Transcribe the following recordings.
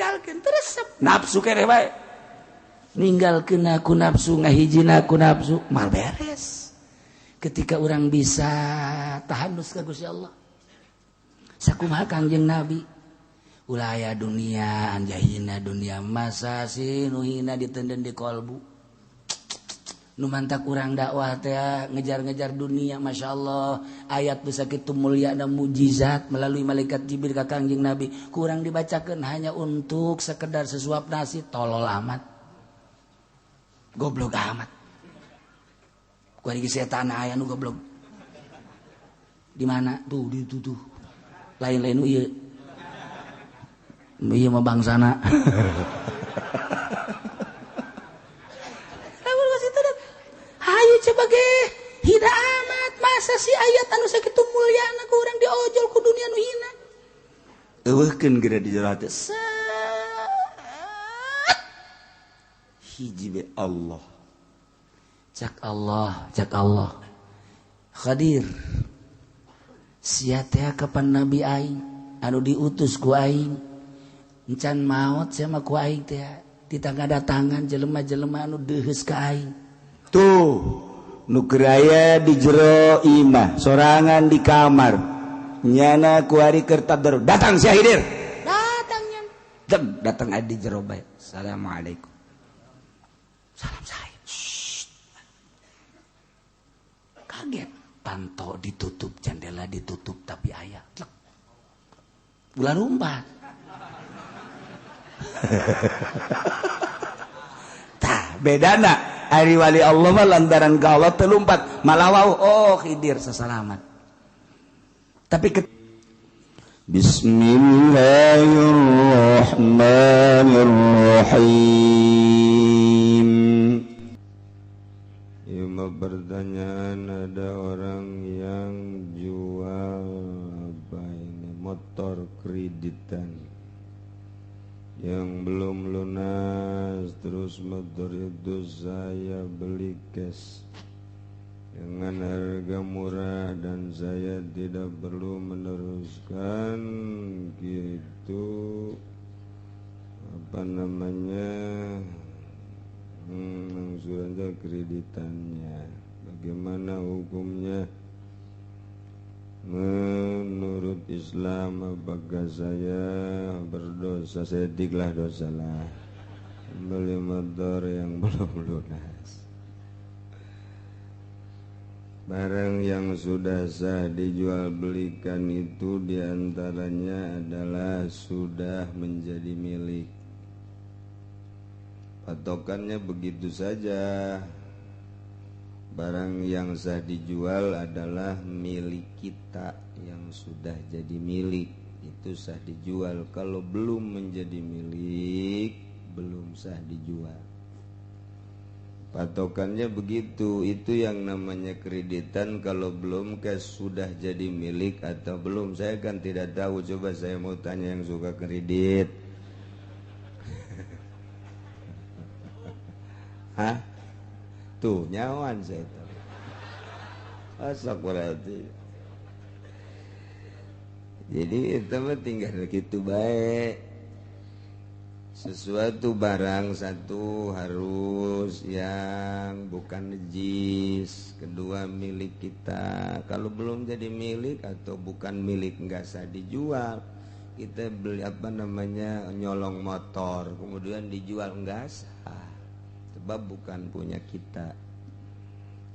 Tinggalkeun resep nafsu keneh bae. Ninggalkeun aku nafsu, ngahijina aku nafsu, mal beres. Ketika orang bisa tahanus ka Gusti Allah. Sakumaha Kangjeng Nabi? Ulah aya dunia, anjahina dunia masa sih nu hina ditenden di kolbu. Nu mantak urang dakwah teh ngejar-ngejar dunia, Masya Allah. Ayat bisa kitu mulia dan mujizat melalui malaikat Jibril ka Kangjeng Nabi kurang dibacakan hanya untuk sekedar sesuap nasi, tolol amat, goblok amat. Kuari setan aya nu goblok di mana tuh di itu tuh lain-lain nu ieu ieu mah bangsana. Hayu coba ge hina amat masa si ayat anu sakitu mulyana ku urang diojol ku dunia nu hina. Eueuhkeun geura di jero hati. Hiji be Allah. Cak Allah, cak Allah. Khadir. Sia teh kapan nabi aing anu diutus ku aing. Encan maot sia mah ku aing teh ditangga-datangan jelema-jelema anu deuheus ka aing. Tuh nu keraya di jero imah sorangan di kamar nyana kuari keur tadarus datang si Hidir datang nyan deg datang di jero bae. Assalamualaikum. Salam saya. Shh. Kaget panto ditutup, jendela ditutup, tapi aya tlek ulah lumpat. Tah bedana ari wali Allah mah lantaran ka Allah teu lumpat malah wau oh Khidir sesalamat. Tapi Bismillahirrahmanirrahim. Ya, pertanyaan, ada orang yang jual apa ini motor kreditan yang belum lunas, terus motor itu saya beli cash dengan harga murah dan saya tidak perlu meneruskan gitu apa namanya langsung aja kreditannya. Bagaimana hukumnya menurut Islam? Apakah saya berdosa? Sediklah dosalah beli motor yang belum lunas. Barang yang sudah sah dijual belikan itu diantaranya adalah sudah menjadi milik. Patokannya begitu saja. Barang yang sah dijual adalah milik kita yang sudah jadi milik, itu sah dijual. Kalau belum menjadi milik, belum sah dijual. Patokannya begitu. Itu yang namanya kreditan. Kalau belum cash sudah jadi milik atau belum, saya kan tidak tahu. Coba saya mau tanya yang suka kredit. Hah? Tuh nyawan saya itu. Asak berarti. Jadi itu mah tinggal gitu baik. Sesuatu barang satu harus yang bukan najis, kedua milik kita. Kalau belum jadi milik atau bukan milik nggak sah dijual. Kita beli apa namanya nyolong motor kemudian dijual nggak sah, sebab bukan punya kita.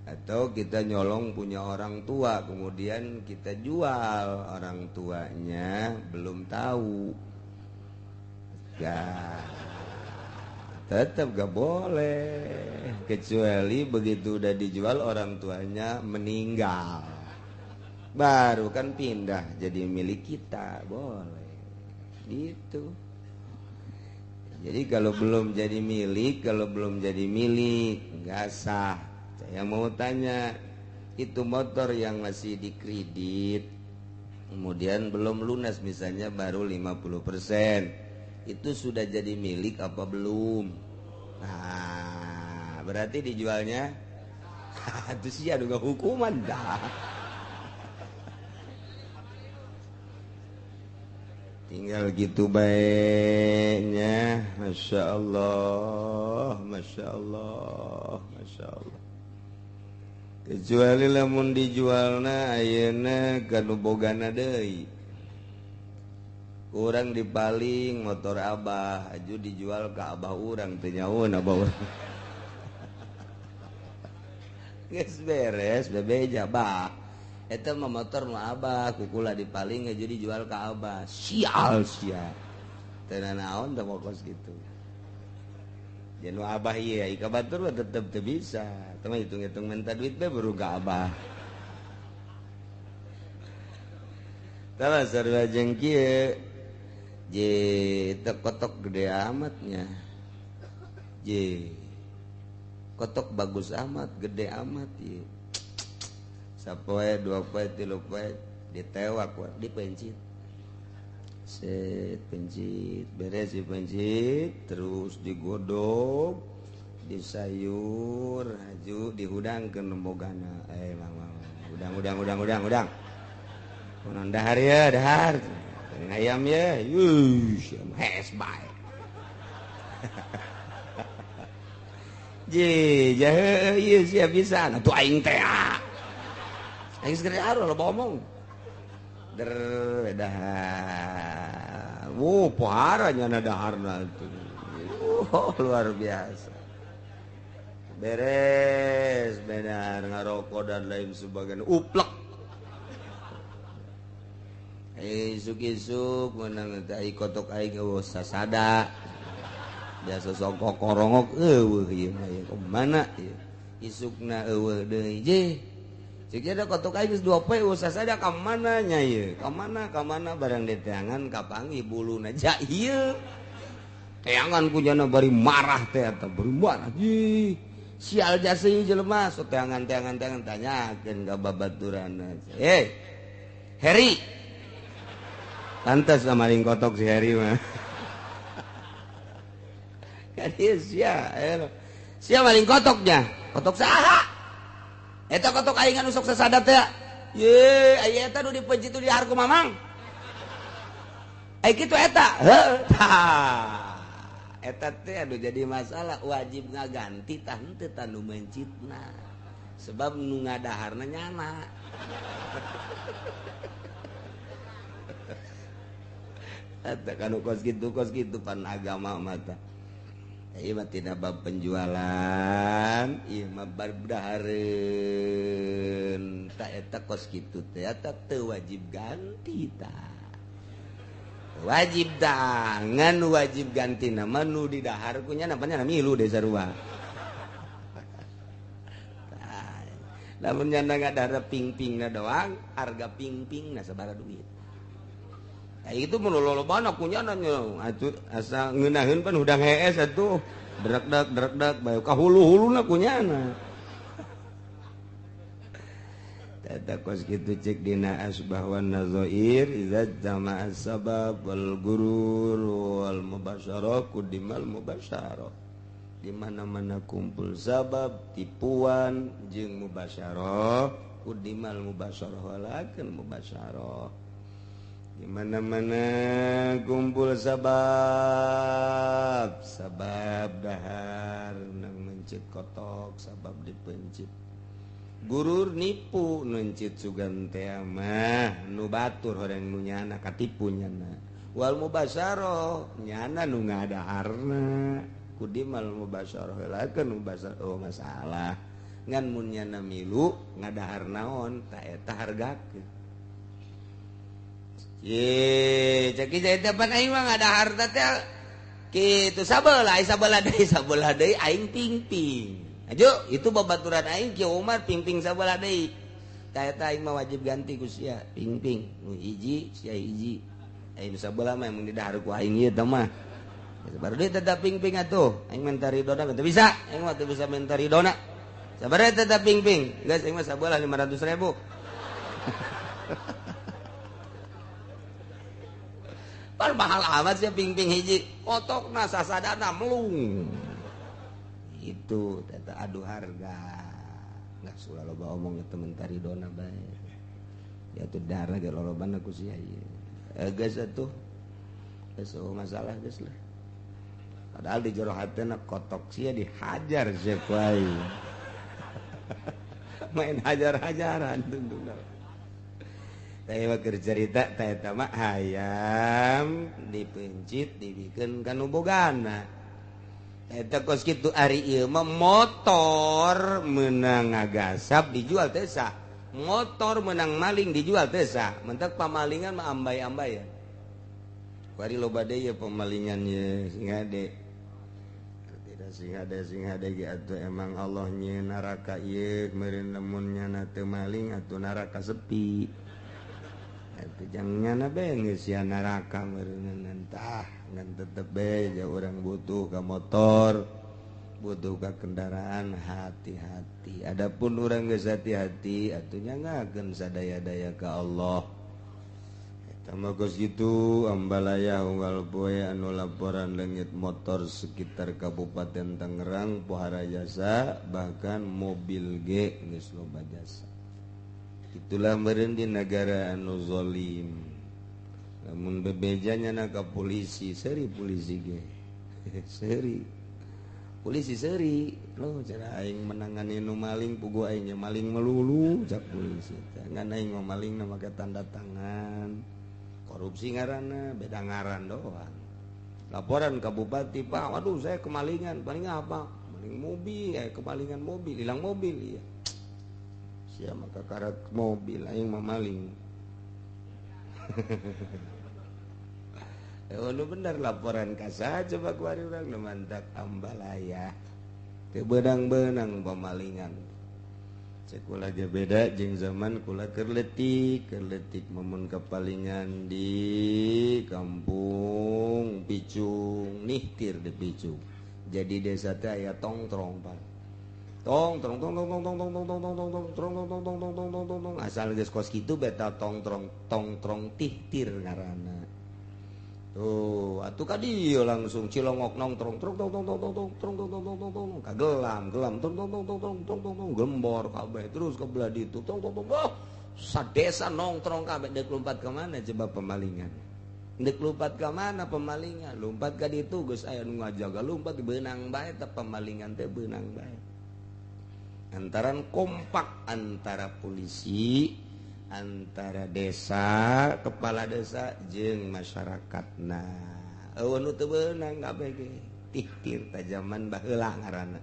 Atau kita nyolong punya orang tua kemudian kita jual, orang tuanya belum tahu. Ya, tetap gak boleh, kecuali begitu udah dijual orang tuanya meninggal, baru kan pindah jadi milik kita, boleh gitu. Jadi kalau belum jadi milik, kalau belum jadi milik nggak sah. Saya mau tanya, itu motor yang masih dikredit kemudian belum lunas, misalnya baru 50%, itu sudah jadi milik apa belum? Nah, berarti dijualnya itu sih ada hukuman dah. Tinggal gitu baiknya. Masya Allah, Masya Allah, Masya Allah. Kecuali lamun dijualna ayeuna ka nu bogana deui. Urang dipaling motor abah, aju dijual ka abah urang teu nyaun abah urang. Geus beres bebeja bah. Eta mah motor nu abah, kukula dipaling aju dijual ka abah. Sial sia. Teu nanaon teh kos kitu. Jeung nu abah ieu ai ka batur mah tetep teu bisa. Teu mah hitung-hitung minta duit bae baru ka abah. Tah sarua jeung kieu. Je teu kotok gede amatnya. Je kotok bagus amat, gede amat ieu. Sapoe, dua poe, tilu poe ditewak dipencit. Set pencit, beres dipencit, terus digodok, disayur, haju dihudangkeun nembogana. Mang udang udang udang udang udang. Kunaon dahar ya, dahar. Ayam ya, yuh, hes bae. Je, jahe ieu sia bisa. Atuh aing teh. Aing segera aruh loba omong. Der dahar. Wuh, pohara nyana daharna tuh. Luar biasa. Beres, benar ngarokok dan lain sebagainya. Uplek. Isuk-isuk menang teh kotok aing eueuh sasada. Biasa sok kokorongok eueuh ieu mah ieu mana ieu. Isukna eueuh deui je. Cik ada kotok aing geus 2 poe eueuh sasada ka mana nya ieu? Ka mana ka mana barang diteangan kapanggih buluna ja ieu. Teangan ku jana bari marah teh eta bari marah. Ih, sial jasa ieu jelema sok teangan-teangan teangan tanyakeun ka babaturanna. Hei. Heri. Pantas sama maling kotok si Heri mah. Kan ieu sia, sia maling kotoknya. Kotok saha? Eta kotok aing anu sok sasadat teh. Ye, aya eta nu dipencit di harku mamang. Ai kitu eta. Heuh. Tah. Eta teh anu jadi masalah wajib ngaganti tah henteu tah nu mencitna. Sebab nu ngadaharna nyana. Eta kanu kos kitu pan agama mah tah. Ieu mah tina bab penjualan, ieu mah bab dahareun. Tah eta kos kitu teh eta teu wajib ganti tah. Wajib tah, ngan wajib ganti nama nu di dahar ku nya napanya milu deh sarua. Tah, lamun nyana ngadahar ping-pingna doang, harga ping-pingna sabaraha duit. Itu mun lolobana ku nyana atuh asa ngeunaheun pan hudang hees atuh drekdak bae ka hulu-huluna ku nyana. Eta kos kitu cek dina asbah wan nazair idza jama'a sabab wal gurur wal mubasyarah kudimal mubasyarah. Di mana-mana kumpul sabab tipuan jeung mubasyarah kudimal mubasyarah walakin mubasyarah. Di mana-mana kumpul sabab, sabab dahar nang mencit kotok, sabab dipencit. Gurur nipu mencit sugan teh mah nu batur horeng nu nyana katipu nyana. Wal mubasyarah nyana nu ngadaharna. Kudimal mubasyarah lakeun mubasyarah oh masalah. Ngan mun nyana milu ngadahar naon ta eta hargakeun. Ye, cek kieu teh pan aing mah ngadahar teh kitu sabelah, sabelah deui aing ping-ping. Ajo, itu babaturan aing Ki Umar ping-ping sabelah deui. Tah eta aing mah wajib ganti ku sia, ping-ping. Nu hiji, sia hiji. Aing sabelah mah mun didahar ku aing ieu teh mah. Baru deui tetep ping-ping atuh. Aing minta ridona teu bisa, aing mah teu bisa minta ridona. Sabaraha tetep ping-ping. Geus aing mah sabelah 500.000. Pan mahal amat sih ping-ping hiji kotokna sasadana melung itu teta adu harga nggak sulah loba omong itu mentari dona bae ya tuh darah ge lolobana ku sia ieu geus atuh. Geus masalah geus lah. Padahal di jero hatena kotok sia dihajar sia ku aing. Main hajar-hajaran tungtungna. Tah mah keur carita tah eta mah hayam dipencit dibikeun ka nu bogana. Eta kos kitu ari ieu mah motor meunang ngagasap dijual teh sah. Motor menang maling dijual teh sah. Mentak pamalingan mah ambay-ambayan. Kuari loba deui ye pemalingan ye sing hade. Tidak sing hade sing hade ge atuh emang Allah nyieun neraka ieu meureun lamun nyana teu maling atuh neraka sepi. Atuh jang nyana bae geus sia neraka meureun tah ngan tetep bae ja urang butuh ka motor, butuh ka kendaraan hati-hati. Adapun urang geus hati-hati atuh nyangakeun sadaya-daya ka Allah. Eta mah geus kitu ambalaya unggal poe anu laporan leungit motor sekitar Kabupaten Tangerang pohara jasa bahkan mobil ge geus loba jasa. Itulah meureun di negara anu zalim. Lamun bebejanya na ka polisi, seuri polisi ge. Seuri. Polisi seuri, loh cara aing menangani nu maling puguh aing nya maling melulu cak polisi. Ngan aing mah maling na make tanda tangan. Korupsi ngaranna beda ngaran doang. Laporan ka bupati, "Pak, waduh saya kemalingan." Paling apa? Maling mobil, kemalingan mobil, hilang mobil iya. Sia maka karat mobil aing mah maling. Nu bener laporan ka saha coba kuari urang nu mantak ambalaya. Teu beunang-beunang pamalingan. Cek kula ge beda jeung zaman kula keur leutik memun kapalingan di kampung Picung, nihtir di Picung. Jadi desa teh aya tongtrong Pak. Tong tong tong tong tong tong tong tong tong tong tong tong tong tong tong tong tong tong tong asal geus kos kitu beta tongtrong tongtrong tihtir ngaranna. Tuh, atuh ka dieu langsung cilongok nongtrong trong tong tong tong tong tong tong tong tong tong tong kagelam gelam tong tong tong tong tong tong tong tong gembor kabeh terus ke belah ditu tong tong tong oh sadesa nongtrong kabeh deuk lompat ka mana coba pemalingan. Deuk lompat ka mana pemalingan? Lompat ka ditu geus aya nu ngajaga lompat beunang bae teh pemalingan teh beunang bae. Antaran kompak antara polisi, antara desa, kepala desa jeung masyarakatna. Eueuh nu teu beunang kabeh ge. Tihtir ta zaman baheula ngaranna.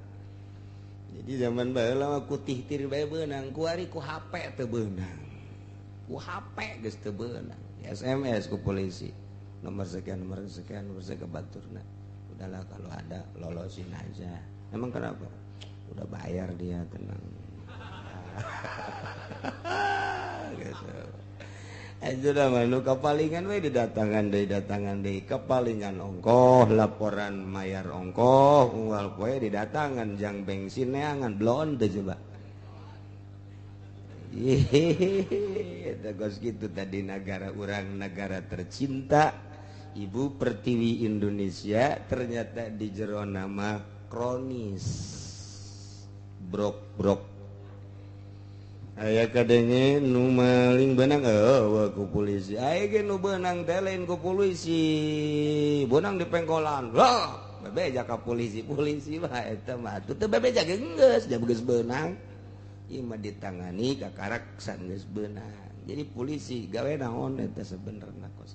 Jadi zaman baheula mah ku tihtir bae beunang, ku ari ku HP teu beunang. Ku HP geus teu beunang. Di SMS ku polisi. Nomor sekian, nomor sekian, nomor sekian baturna. Udahlah kalau ada lolosin aja. Emang kenapa? Udah bayar dia, tenang. Gitu. Sudah mah nu kapalingan we didatangan deui kapalingan ongkoh laporan mayar ongkoh unggal poe didatangan jang bensin neangan blon teh coba. Hehehe eta geus kitu tadi nagara urang negara tercinta Ibu Pertiwi Indonesia ternyata di jero nama kronis brok-brok. Aya kadenge nu maling beunang eueuh ku polisi. Aya ge nu beunang teh lain ku polisi. Beunang di pengkolan. Loh, bebeja ka polisi. Polisi mah eta mah atuh teu bebeja ge geus, da geus beunang. Ieu mah ditangani kakarak sanggeus beunang. Jadi polisi gawe naon eta sebenarna kos.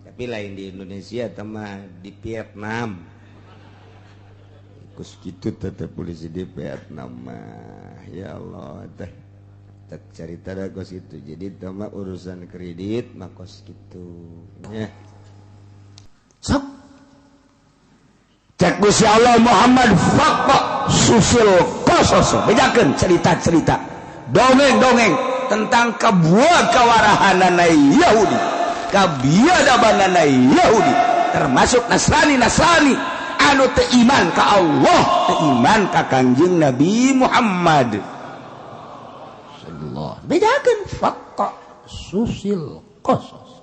Tapi lain di Indonesia eta mah di Vietnam. Kos kitu tetep polisi di Vietnam mah. Ya Allah teh. Cerita dah kos itu. Jadi tama urusan kredit mah kos gitu ya. Sok cek Gusti Allah Muhammad faqqa susil qasos bejakeun cerita-cerita dongeng-dongeng tentang kebuah kawarahanana Yahudi, kabiadabanana Yahudi, termasuk Nasrani-Nasrani anu teu iman ka Allah, teu iman ka Kangjeng Nabi Muhammad. Bedakan fakta susil qasas.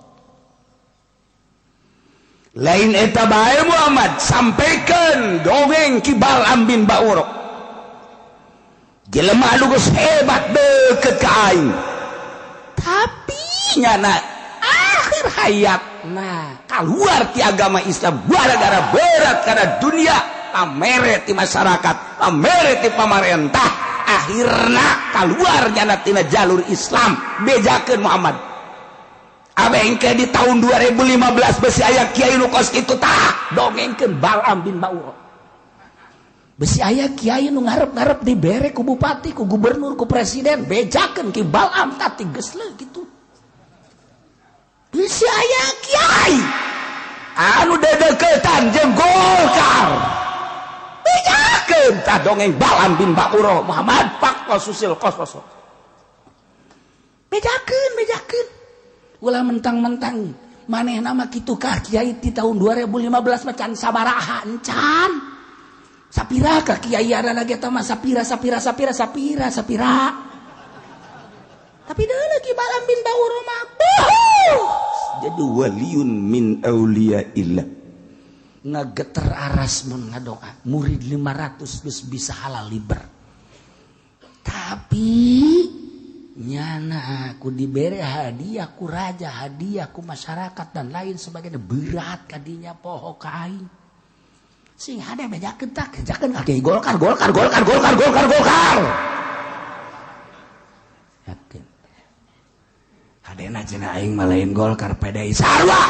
Lain eta bae Muhammad sampaikan dongeng Kibal Ambin Baurok. Jelema anu geus hebat deukeut ka aing. Tapi nyana akhir Hayatna keluar ti agama Islam gara-gara berat karena dunia, pamere ti masyarakat, pamere ti pamarentah, akhirna keluar nyana tina jalur Islam, bejakeun Muhammad. Abengke di tahun 2015 besi aya kiai nu kos kitu tah dongengkeun Balam bin Baura. Besi aya kiai nu ngarep-ngarep dibere ku bupati, ku gubernur, ku presiden, bejakeun ki Balam tah geus leuh kitu. Besi aya kiai anu dedeketan jeung Golkar. Bejakeun tah dongeng Balam bin Baura Muhammad pak susil kos. Bejakeun, bejakeun. Ulah mentang-mentang manehna mah kitu kah kiai di tahun 2015 mah can sabaraha encan. Sapira ka kiai ada lagi eta mah sapira sapira sapira sapira sapira. Tapi deui lagi Balam bin Baura mah jadi waliun min auliyaillah. Ngageter aras mun ngadoa murid 500 geus bisa halal liber. Tapi nyana aku diberi hadiah ku raja, hadiah ku masyarakat dan lain sebagainya, berat kadinya poho ka aing. Sing hade bejakeun tah, bejakeun ka kiai Golkar, Golkar, Golkar, Golkar, Golkar, Golkar. Yakin. Hadena cenah aing mah lain Golkar PDI sarua.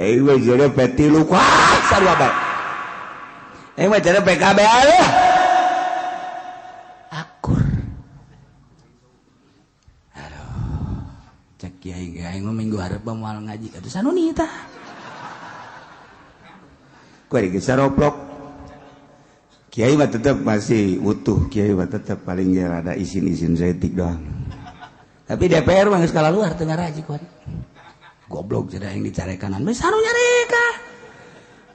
Aing mah jadi P3 kuat sarua bae. Aing mah jadi PKB aleuh. Akur. Aduh. Cek kiai aing mah minggu hareup moal ngaji atuh sanuni tah. Kuari geus saroplok. Kiai mah tetep masih utuh, kiai mah tetep paling ge rada isin-isin saeutik doang. Tapi DPR mah geus kalaluar teu ngaraji kuari. Goblok jadi aing dicarekanan. Geus anu nyareka.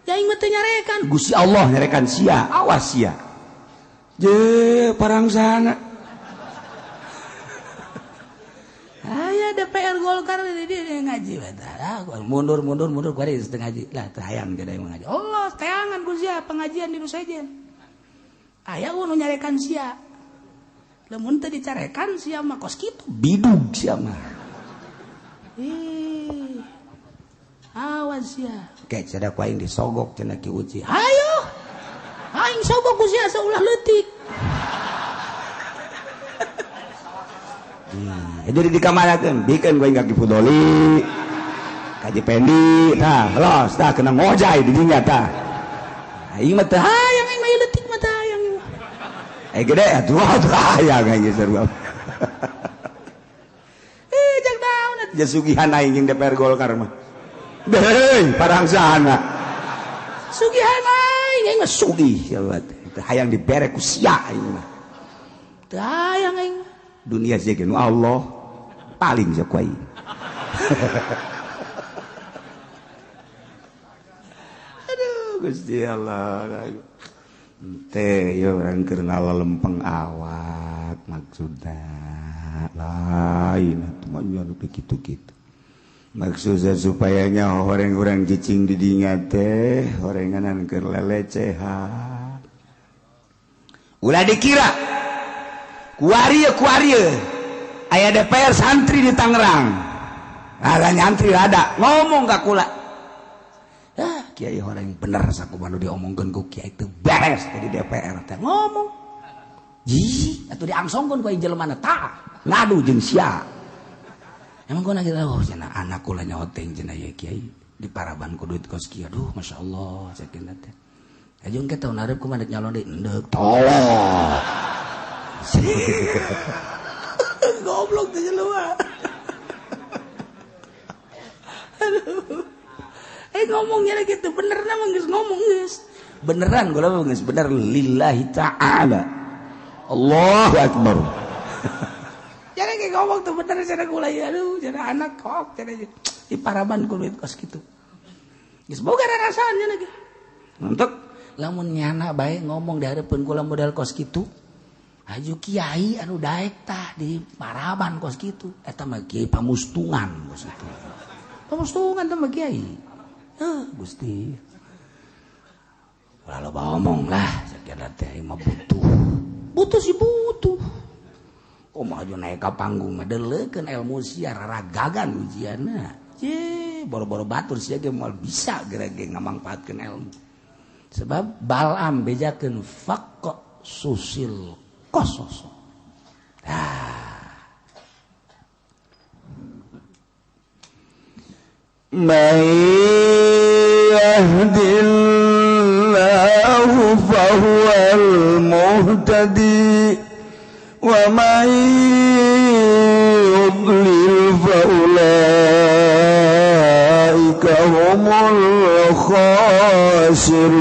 Ya aing mah teu nyarekan. Gusti Allah nyarekan sia, awas sia. Je parang sana. Aya DPR Golkar di ngaji bae. Mundur mundur mundur kuari teu ngaji. Lah teu hayang jadi aing ngaji. Allah teangan ku sia pengajian di nu sejen. Aya nu nyarekan sia. Lamun teu dicarekan sia mah kos kitu bidug sia mah. Ih. Awas sia. Kayak cenah ku aing disogok cenah Ki Uci. Hayo. Aing sogok ku sia saulah leutik. Jadi dikamanakeun, bikeun ku aing ka Ki Fudoli. Ka Pendi, tah, los tah kena ngojay di dinya tah. Aing mah teu hayang aing mah leutik mah teu hayang. Gede atuh teu hayang aing sarua. Eh, jak naon atuh jasugihan aing jeung DPR Golkar mah. Deui, parang sana. Sugihan aing, aing mah sugih ya teh hayang dibere ku sia aing mah. Teu hayang aing. Dunia sieun nu Allah paling sok ku aing. Aduh Gusti Allah. Teh ya urang keur ngalalempeng awak maksudna lain atuh mah nya kitu-kitu. Maksudnya supayanya orang-orang cicing di dinya teh horenganan keur lelecehan. Ulah dikira kuari kuari aya DPR santri di Tangerang. Ada nyantri ada ngomong ka kula. Ah, kiai horeng bener sakumaha nu diomongkeun ku kiai teu beres di DPR teh ngomong. Ji, atuh diangsongkeun ku aing jelema tah ngadu jeung sia. Emang kau lagi tahu cenah anak kula nyoteng cenah ya kiai di paraban ku duit kos kieu. Aduh masyaallah sakieu teh. Ajeun ke tahun hareup kumaha dek nyalon deui endek tolong. Goblok teh jelema. Aduh. Ngomongnya gitu bener mah geus ngomong geus. Beneran kula mah geus bener lillahi ta'ala. Allahu akbar. Jadi kayak ngomong tuh bener cenah kula ya aduh cenah anak kok cenah di paraban ku duit kos kitu. Geus boga rarasaan nya lagi. Untuk lamun nyana bae ngomong di hareupeun kula modal kos kitu. Aju kiai anu daek tah di paraban kos kitu. Eta mah kiai pamustungan kos kitu. Pamustungan teh mah kiai. Gusti. Ulah loba omong lah sakieu teh mah butuh. Butuh sih butuh. Kumaha maju naik ka panggung mah deleukeun ilmu sia raragagan ujianna. Ye, boro-boro batur sia ge moal bisa gerege ngamangpaatkeun ilmu. Sebab Balam bejakeun faqqa susil qasos. Ah. May yahdillahu fahuwal muhtadi wa may yudlil faulaika humul khasirun.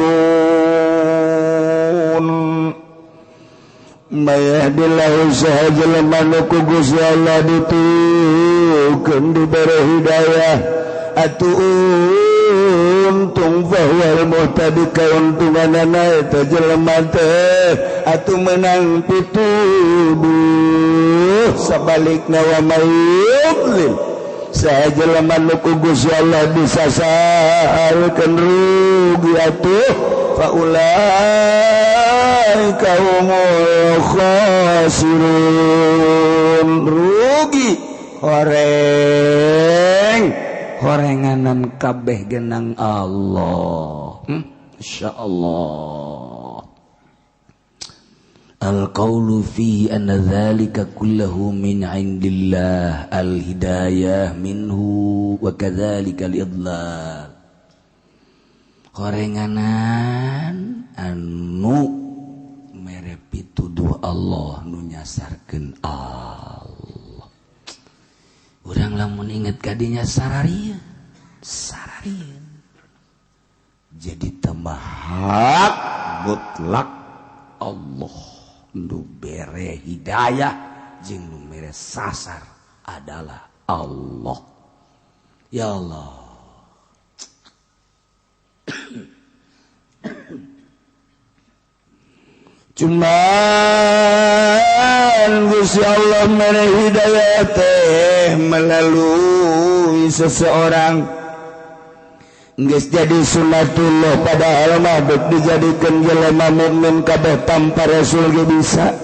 May yahdillahu sahaja nu ku Gusti Allah ditukeun dibere hidayah atuh untung fahuwal muhtadi kauntunganana eta jelema teh atuh menang pituduh. Sabalikna wa may yudlil saha jelema nu ku Gusti Allah disasalkeun rugi atuh faulaika humul khasirun. Rugi horeng horenganan kabeh genang Allah. Insyaallah. Al-qawlu fihi anna dhalika kullahu min indillah, al-hidayah minhu wa kadzalika al-idlal. Horenganan anu mere pituduh Allah nu nyasarkeun Allah. Urang lamun inget kadinya sararieun, sararieun. Jadi tambah hak mutlak Allah nu bere hidayah jeung nu mere sasar adalah Allah. Ya Allah. Cuman Gusti Allah mere hidayah teh melalui seseorang. Geus jadi sunatullah padahal mah dek dijadikeun jelema mukmin kabeh tanpa rasul ge bisa,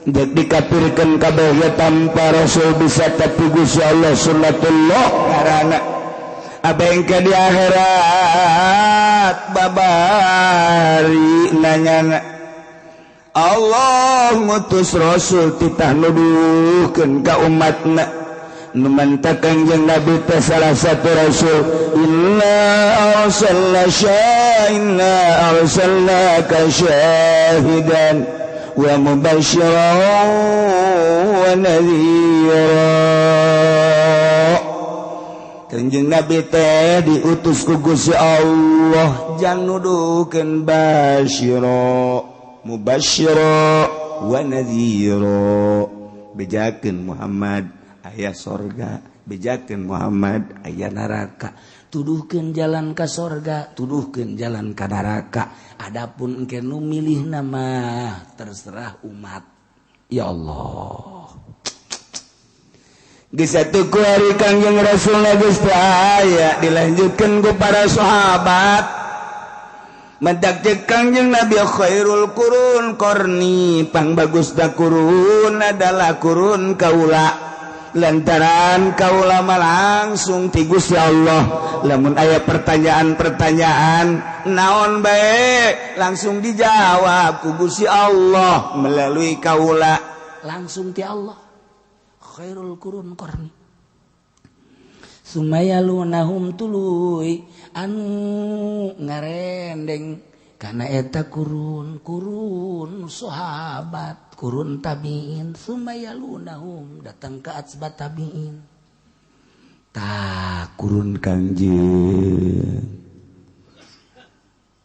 dek dikafirkeun kabeh ge tanpa rasul bisa, tapi Gusti Allah sunatullah karana abengke di akhirat babari nanyana Allah ngutus rasul titah nuduhkeun ka umatna. Nu manta Kangjeng Nabi teh salah satu rasul. Inna arsalna inna arsalnaka syahidan wa mubasysyiran wa nadhira. Kangjeng Nabi teh diutus ku Gusti Allah jang nuduhkeun basyira, mubasyira wa nadhira. Bejakeun Muhammad aya sorga, bejakeun Muhammad aya neraka. Tuduhkeun jalan ka sorga, tuduhkeun jalan ka neraka. Adapun engke nu milih nama terserah umat. Ya Allah. Geus satu ku hari Kangjeng Rasulna geus teu aya, dilanjutkeun ku para sahabat. Mendak jeung Kangjeng Nabi khairul qurun qarni, pangbagusna kurun adalah kurun kaula. Lantaran kaula mah langsung ti Gusti Allah. Lamun aya pertanyaan-pertanyaan naon bae langsung dijawab ku Gusti Allah melalui kaula, langsung ti Allah. Khairul qurun qarni. Sumayalunahum tuluy anu ngarendeng kana eta kurun, kurun sahabat, kurun tabiin. Sumayalunahum datang ke atsbat tabiin. Tah kurun Kangjeng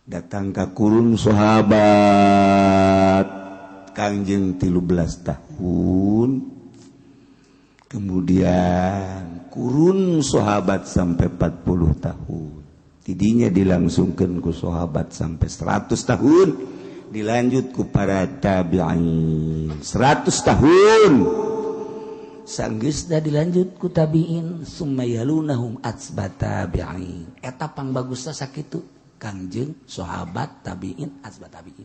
datang ka kurun sahabat Kangjeng 13 tahun. Kemudian kurun sahabat sampai 40 tahun. Tidinya dilangsungkan ku sahabat sampai 100 tahun. Dilanjut ku para tabi'in 100 tahun. Sanggeusna dilanjut ku tabi'in. Summayalunahum atsba tabi'in. Eta pangbagusna sakitu Kangjeng, sahabat, tabi'in, atsba tabi'in.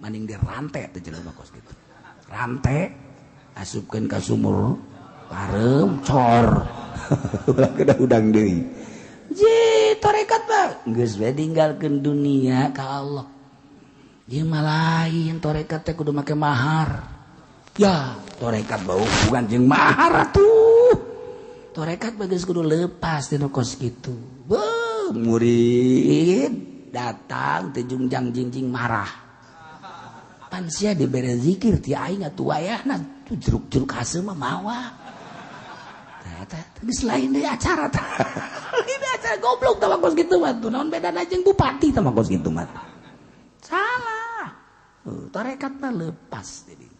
Maning di rantai teh jelema kos kitu. Rantai asupkeun ka sumur pareum cor. Ulah kena udang deui. Je tarekat mah geus we ninggalkeun dunia ka Allah. Ieu mah lain tarekat teh kudu make mahar. Ya, tarekat bau bukan jeung mahar atuh. Tarekat mah geus kudu lepas tina kos kitu. Beuh, murid datang teh jungjang jingjing marah. Pan sia dibere zikir ti aing atuh wayahna tuh jeruk-jeruk haseum mah mawa. Tah eta geus lain deui acara tah. Lain acara goblok tah kos kitu mah tuh naon bedana jeung bupati tah kos kitu mah. Salah. Tarekat mah lepas jadi.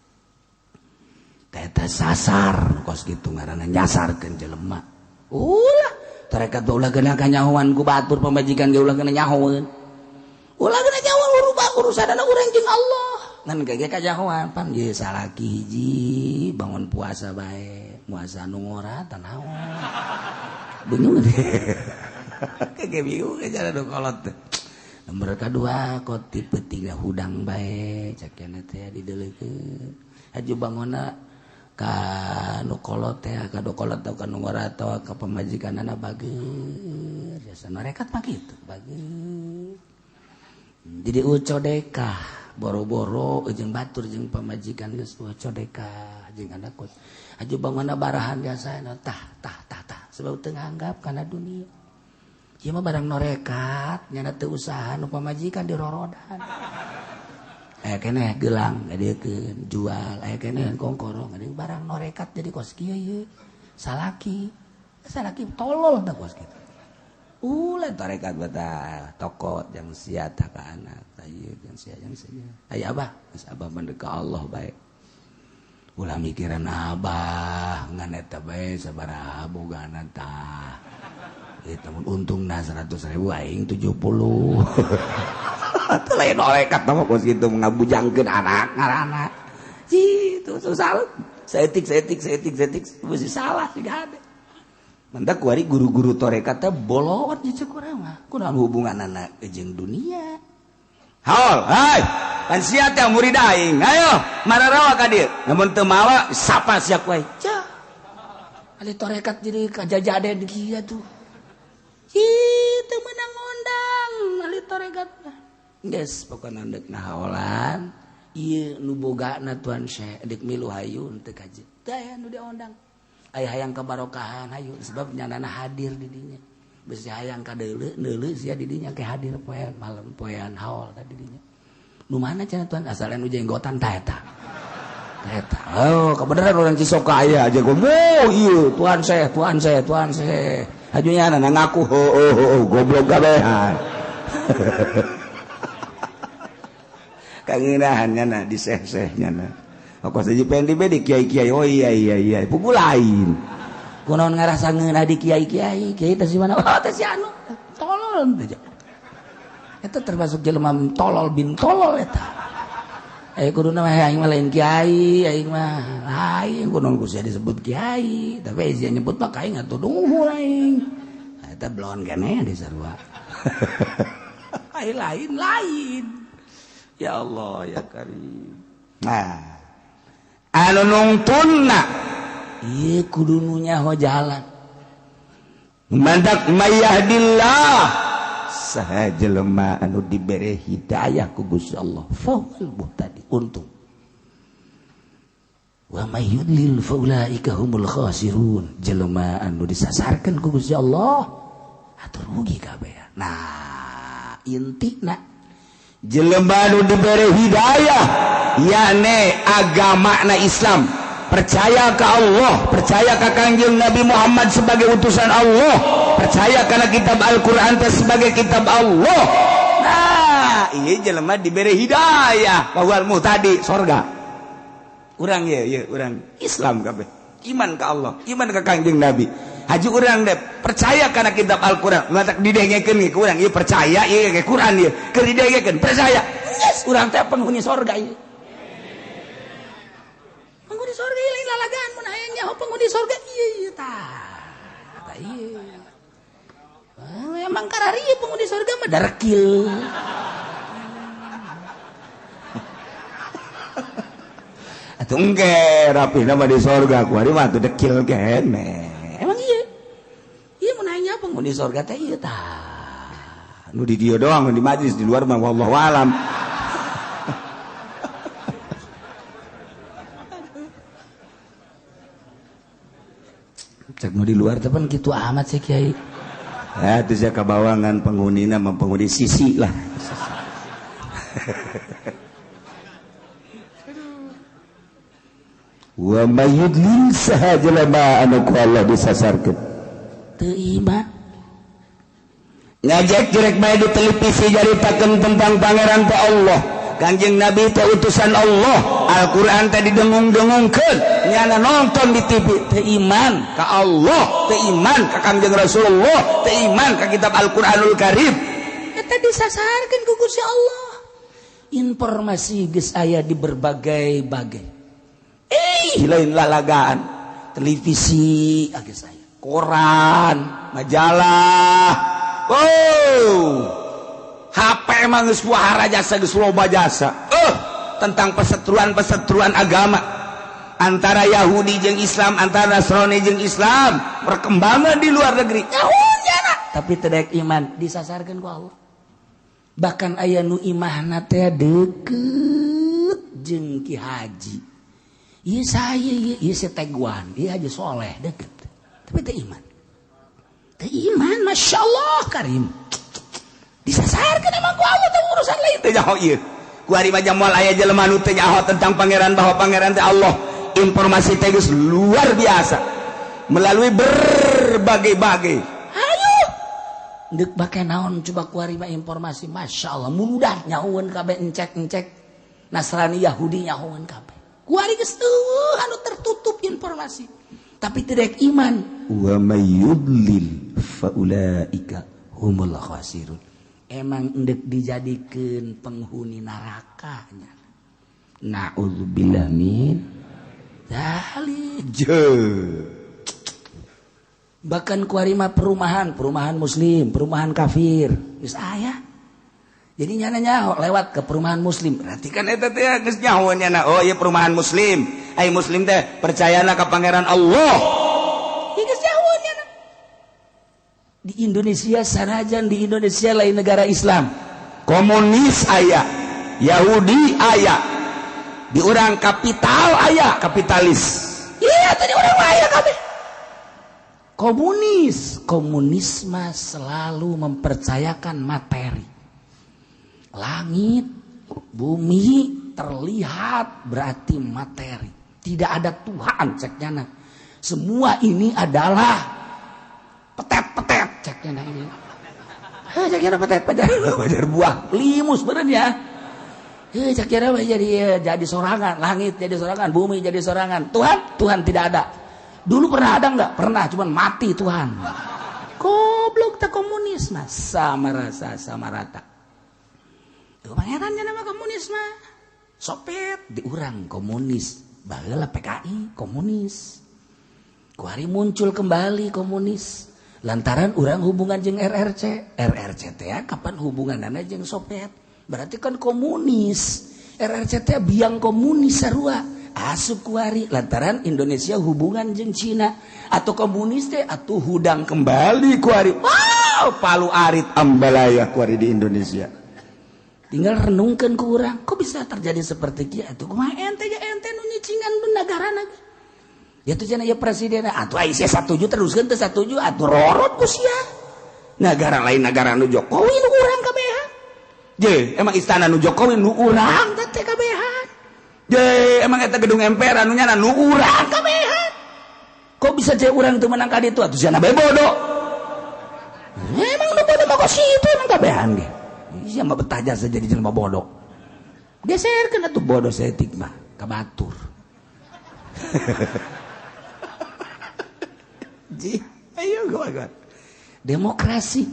Teta sasar kos kitu ngaranna nyasarkeun jelema. Ulah tarekat ulah kena kanyahoan ku batur pamajikan ge ulah kena nyahoeun. Ulah kena nyahoan urubah urusanana urang jeung Allah. Ngan ge kanyahoan pan ge salaki hiji bangun puasa bae, puasa nu ngora tah naon. Bingung deh. Ge bingung cara nu kolot teh. Nomor kadua kotip pentingna hudang bae cakena teh dideleukeun. Haju bangonna ka nu kolot teh ka nu kolot atau ka nu ngora atawa ka pamajikanana bager. Jasa norekat mah kitu bager. Jadi ucodekah boro-boro jeung batur jeung pamajikan geus ucodekah jeung anak kos. Haju bangonna barahan jasana tah tah tah tah sebab teu nganggap kana dunia. Ieu mah barang norekat nyana teu usaha nu pamajikan dirorodan. Aya keneh gelang ngadiekeun jual, aya keneh kongkorong ngadieu barang norekat jadi kos kieu ieu. Salaki, salaki tolol tah kos kitu. Ulah tarekat betah toko jang sia tah ka anak, tah ieu jang sia jang sia. Aya abah, geus abah mah ka Allah bae. Ulah mikiran abah ngan eta bae sabaraha bogana tah. Eta mun untungna 100.000 aing 70. Atuh lain norekat mah kos kitu ngabujangkeun anak ngaranna. Itu salah. Saeutik saeutik saeutik saeutik mesti salah siga hade. Mantak kuari guru-guru tarekat teh bolot jeung cek urang mah. Kunaon hubunganana jeung dunia? Haol, hai. Pan sia teh murid aing. Ayo, mararawa ka dieu. Lamun teu mawa sapa sia ku aing. Cah. Ali tarekat jadi kajajaden kieu tuh. Ih, teu meunang ngondang ahli tarekat mah. Geus pokona deuk nahaolan, ieu nu bogana Tuan Syekh deuk milu hayu teu kaje. Teu aya nu diondang. Aya hayang kabarokahan hayu sebab nyanana hadir di dinya. Bisi hayang ka deuleu neuleu sia di dinya ke hadir poean malam poean haol tadi dinya. Nu mana cenah Tuan asal nu jenggotan tah eta. Tah eta. Oh, kebenaran orang Cisoka aya aja gomo ieu Tuan Syekh, Tuan Syekh, Tuan Syekh. Hajunya anak ngaku ho ho ho goblok kabehan. Kangenahan nyana di seh-seh nyana. Kok saja pengen di kiai-kiai. Oh iya iya iya, pugu lain. Kunaon ngarasa ngeunah di kiai-kiai, kiai teh si mana? Oh teh si anu. Tolol teh. Eta termasuk jelema tolol bin tolol eta. Kuduna mah aing mah lain kiai, aing mah lain kunaon ku sia disebut kiai, tapi sia nyebut mah ka aing atuh duhur aing. Eta belon keneh di sarua. Ai lain lain. Ya Allah ya Karim. Nah, anu nungtunna ieu kudu nu nyaho jalan. Mandak mayahdillah saha jelema anu dibere hidayah ku Gusti Allah fahuwal muhtadi untung. Wa may yudlil faulaika humul khasirun. Jelema anu disasarkeun ku Gusti Allah atuh rugi kabeh. Nah, intina jelema anu dibere hidayah yakni agamana Islam, percaya ka Allah, percaya ka Kangjeng Nabi Muhammad sebagai utusan Allah, percaya karena kitab Al-Qur'an teh sebagai kitab Allah. Nah, ieu jelema dibere hidayah bahwa muhtadi sorga. Urang ye ye urang Islam kabeh, iman ka Allah, iman ka Kangjeng Nabi. Haji urang deh percaya karena kitab Al-Qur'an, matak didengekeun ge ku urang ieu percaya ieu ge Qur'an ieu, keur didengekeun percaya. Yes, urang teh penghuni sorga ieu. Penghuni sorga ieu lain lalagaan mun hayang nyaho penghuni sorga ieu ieu tah. Tah ieu. Emang karari ieu penghuni sorga mah darekil. Atuh engke rapihna mah di sorga kuari mah atuh dekil keneh. Emang iya. Iya mun nanya apa mun di sorga teh ieu tah. Nu di dieu doang, nu di majlis di luar mah wallahu alam. Cek nu di luar teh pan kitu amat sih kiai. Ya itu saya kabawangan penghunina mah penghuni sisi lah. Wa may yudlil saha jelema anu ku Allah disasarkeun. Teu iman. Ngajak jerek bae di televisi jaritakeun tentang pangeran teh Allah. Kanjeng Nabi teh utusan Allah, Al-Qur'an teh didengung-dengungkeun, nyana nonton di TV teu iman ka Allah, teu iman ka Kanjeng Rasulullah, teu iman ka kitab Al-Qur'anul Karim. Eta disasarkeun ku Gusti Allah. Informasi geus aya di berbagai-bagai. Lain lalagaan, televisi geus aya, koran, majalah. Oh. HP emang geus wahara jasa geus loba jasa. Tentang perseteruan-perseteruan agama antara Yahudi jeung Islam, antara Nasrani jeung Islam, perkembangan di luar negeri. Tapi teu daek iman disasarkeun ku Allah. Bahkan aya nu imahna teh deukeut jeung Ki Haji. Ieu saya ieu si Teguan, ieu Haji Soleh deukeut. Tapi teu iman. Teu iman, masyaallah karim. Disasarkeun emang ku Allah teh urusan lain teh nyaho ieu. Ku ari mah moal aya jelema nu teu nyaho tentang pangeran bahwa pangeran teh Allah. Informasi teh geus luar biasa melalui berbagai-bagai. Ayo. Deuk bake naon coba ku ari mah informasi masyaallah mudah nyahoeun kabeh encek-encek Nasrani Yahudi nyahoeun kabeh. Ku ari geus teueuh anu tertutup informasi. Tapi teu daek iman. Wa may yudlil fa ulaika humul khasirun. Emang endek dijadikeun penghuni nerakanya. Na'udzubillah min dzalik. Bahkan kuari mah perumahan, perumahan muslim, perumahan kafir. Geus aya. Jadi nyana nyaho lewat ke perumahan muslim. Berarti kan eta teh geus nyaho nyana. Oh ieu perumahan muslim. Ai muslim teh percayana ka pangeran Allah. Ieu geus nyaho nyana. Di Indonesia sanajan di Indonesia lain negara Islam. Komunis aya, Yahudi aya, di urang kapital aya, kapitalis. Iya tadi urang aya kabeh. Komunis, komunisme selalu mempercayakan materi. Langit, bumi terlihat berarti materi. Tidak ada Tuhan ceknya. Semua ini adalah petet-petet ceknya ini. Heh ceknya petet-petet wajar buah limus bener ya. Heh ceknya jadi sorangan, langit jadi sorangan, bumi jadi sorangan. Tuhan, Tuhan tidak ada. Dulu pernah ada enggak? Pernah, cuman mati Tuhan. Goblok tak komunis mah sama rasa sama rata. Tuh pangerannya nama komunis mah. Sopet diurang komunis, baheula PKI komunis. Kuari muncul kembali komunis. Lantaran urang hubungan jeung RRC, RRC teh kapan hubunganana jeung Soviet? Berarti kan komunis. RRC teh biang komunis sarua. Asup kuari lantaran Indonesia hubungan jeung Cina atau komunis teh atuh hudang kembali kuari. Wow, palu arit ambalaya kuari di Indonesia. Tinggal renungkeun ku urang, kok bisa terjadi seperti kieu atuh? Kumaha ente ya ente nu nyicingan negarana ge. Ya tuh cenah ya presiden atuh ai sia satuju teruskeun teu satuju atuh rorot ku sia. Negara lain negara nu Jokowi nu urang kabehan. Je, emang istana nu Jokowi nu urang teh kabehan. Je, emang eta gedung MPR anu nyana nu urang kabehan. Kok bisa je urang teu menang ka ditu atuh sia bae bodoh. Emang nu bodoh mah kok situ emang kabehan ge. Sia mah betah jasa jadi jelema bodoh. Geserkeun atuh bodoh saeutik mah ka batur. Ji, ayo gua. Demokrasi.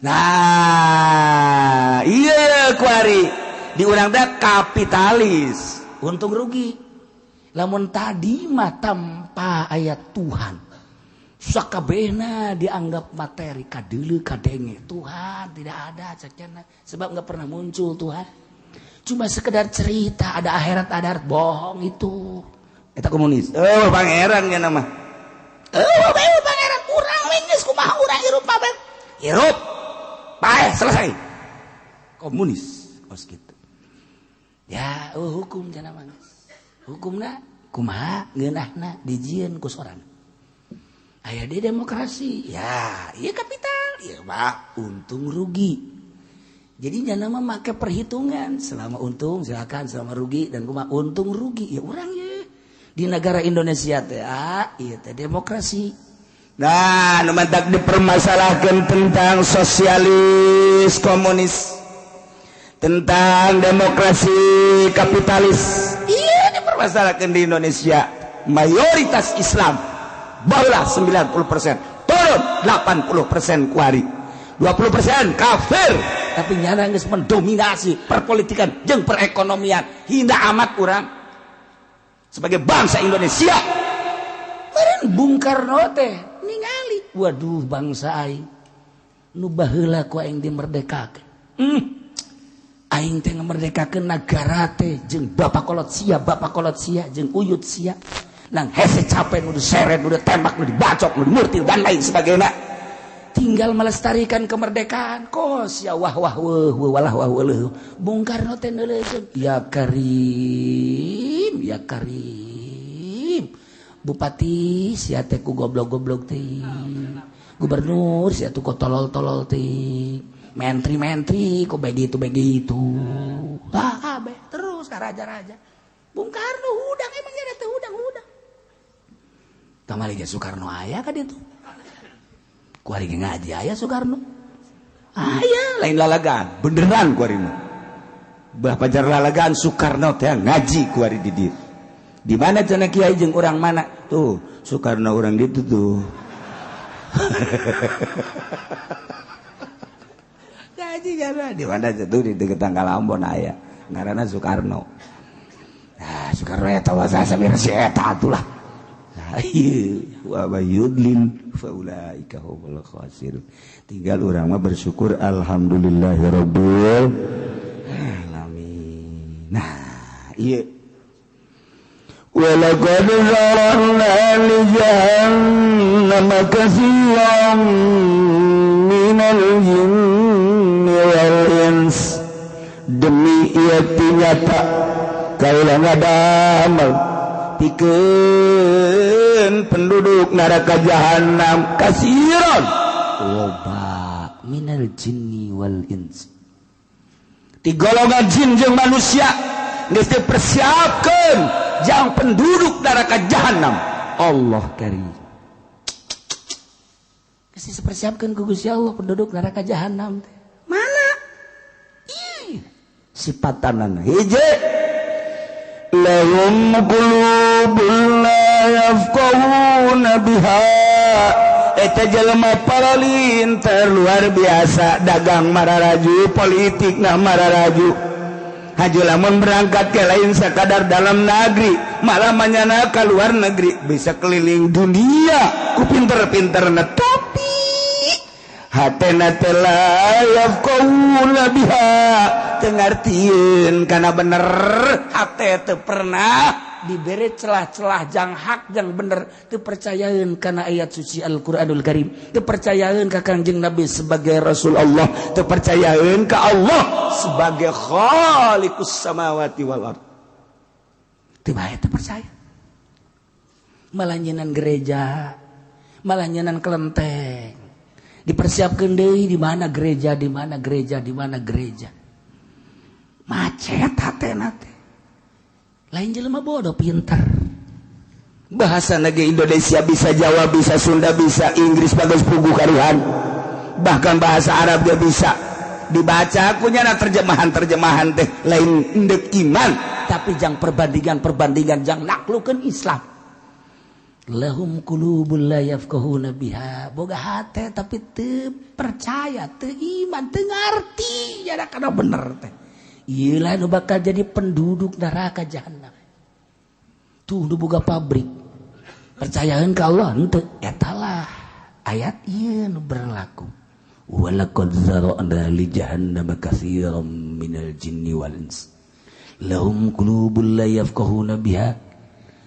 Nah, iya kuari di urang teh kapitalis, untung rugi. Lamun tadi mah tanpa ayat Tuhan. Sakabehna dianggap materi kadeuleu kadenge. Tuhan tidak ada cekna sebab enggak pernah muncul Tuhan. Cuma sekedar cerita ada akhirat ada akhirat, bohong itu. Eta komunis. Oh, pangeran nya nama. Oh, pangeran urang we geus kumaha urang hirup pabe. Hirup. Paeh selesai. Komunis kos kitu. Ya, oh, hukum cenah mah. Hukumna kumaha ngeunahna dijieun ku sorangan. Aya di demokrasi, ya, iya kapital, iya mah untung rugi. Jadi jangan mah make perhitungan, selama untung silakan, selama rugi dan kumaha untung rugi, ya urang ya. Di negara Indonesia teh, ah, iya teh demokrasi. Nah, nu mantak dipermasalahkan tentang sosialis komunis, tentang demokrasi kapitalis, iya dipermasalahkan di Indonesia. Mayoritas Islam. Barulah 90%, turun 80% kuari, 20% kafir. Tapi nyana geus mendominasi perpolitikan jeung perekonomian. Hina amat urang sebagai bangsa Indonesia. Meureun Bung Karno teh ningali, waduh bangsa aing nu baheula ku aing dimerdekakeun. Aing teh ngamerdekakeun nagara teh jeung bapak kolot sia, bapak kolot sia jeung uyut sia. Nang hese capek, nu diseret, nu ditembak, nu dibacok, nu dimurtil dan lain sebagainya. Tinggal melestarikan kemerdekaan. Kos ya wah wah wah walah wah wah. Bung Karno teh neuleukeun, ya Karim, ya Karim. Bupati sia teh ku goblok-goblok teh. Gubernur sia tuh ku tolol-tolol teh. Menteri-menteri ku begitu-begitu. Tah kabeh terus ka raja-raja. Bung Karno hudang emangnya teh hudang-hudang. Kamari ge Soekarno aya ka ditu. Kuari ge ngaji aya Soekarno. Aya lain lalagan, beneran kuari mah. Bah pajar lalagan Soekarno teh ngaji kuari di dieu. Di mana cenah kiai jeung urang mana? Tuh, Soekarno urang ditu tuh. Ngaji kana di mana tuh di deket Tanggal Ambon aya. Ngaranna Soekarno. Nah, Soekarno eta wasa samir si eta atulah. Wa yudlil faulaika humul khasirun. Tinggal urang mah bersyukur alhamdulillahirabbil alamin. Nah, ieu wa laqad zara'na li jahannama katsiran minal jinni wal ins. Demi ieu nyata kaula ngadamel pikeun penduduk neraka jahanam kasiron loba minal jinni wal ins. Ti golongan jin jeung manusia geus dipersiapkeun jang penduduk neraka jahanam. Allah karim. Geus dipersiapkeun ku Gusti Allah penduduk neraka jahanam teh. Mana? Ih, sipatanana hiji lahum qulubun la yafqahuna biha. Eta jelema paralinter luar biasa, dagang mararaju, politikna mararaju. Haju lamun berangkat ke lain sakadar dalam negeri, malah manyana ka luar negeri, bisa keliling dunia ku pinter-pinterna, tapi hatena teh la yafqahuna biha, teu ngartieun kana bener. Hate teu pernah diberi celah-celah jang hak jang bener, teu percayaeun kana ayat suci Al-Qur'anul Karim, teu percayaeun ka Kangjeng Nabi sebagai Rasul Allah, teu percayaeun ka Allah sebagai Khaliqus samawati wal ard. Teu bae teu percaya. Malah nyeunaan gereja, malah nyeunaan kelenteng. Dipersiapkeun deui di mana gereja, di mana gereja, di mana gereja. Macet hatena teh. Lain jelema bodoh pinter. Bahasa negeri Indonesia bisa, Jawa bisa, Sunda bisa, Inggris bagus puguh karuhan. Bahkan bahasa Arab dia bisa. Dibaca aku nyana terjemahan-terjemahan teh lain endek iman, tapi jang perbandingan-perbandingan jang naklukeun Islam. Lahum qulubul la yafqahuna biha. Boga hate tapi teu percaya, teu iman, teu ngarti jada kana bener teh. Ieu lah nu bakal jadi penduduk neraka jahanam. Tuh nu boga pabrik. Percayaeun ka Allah henteu, eta lah ayat ieu nu berlaku. Walaqad zara'na li jahannama katsiran minal jinni wal ins. Lahum qulubul la yafqahuna biha.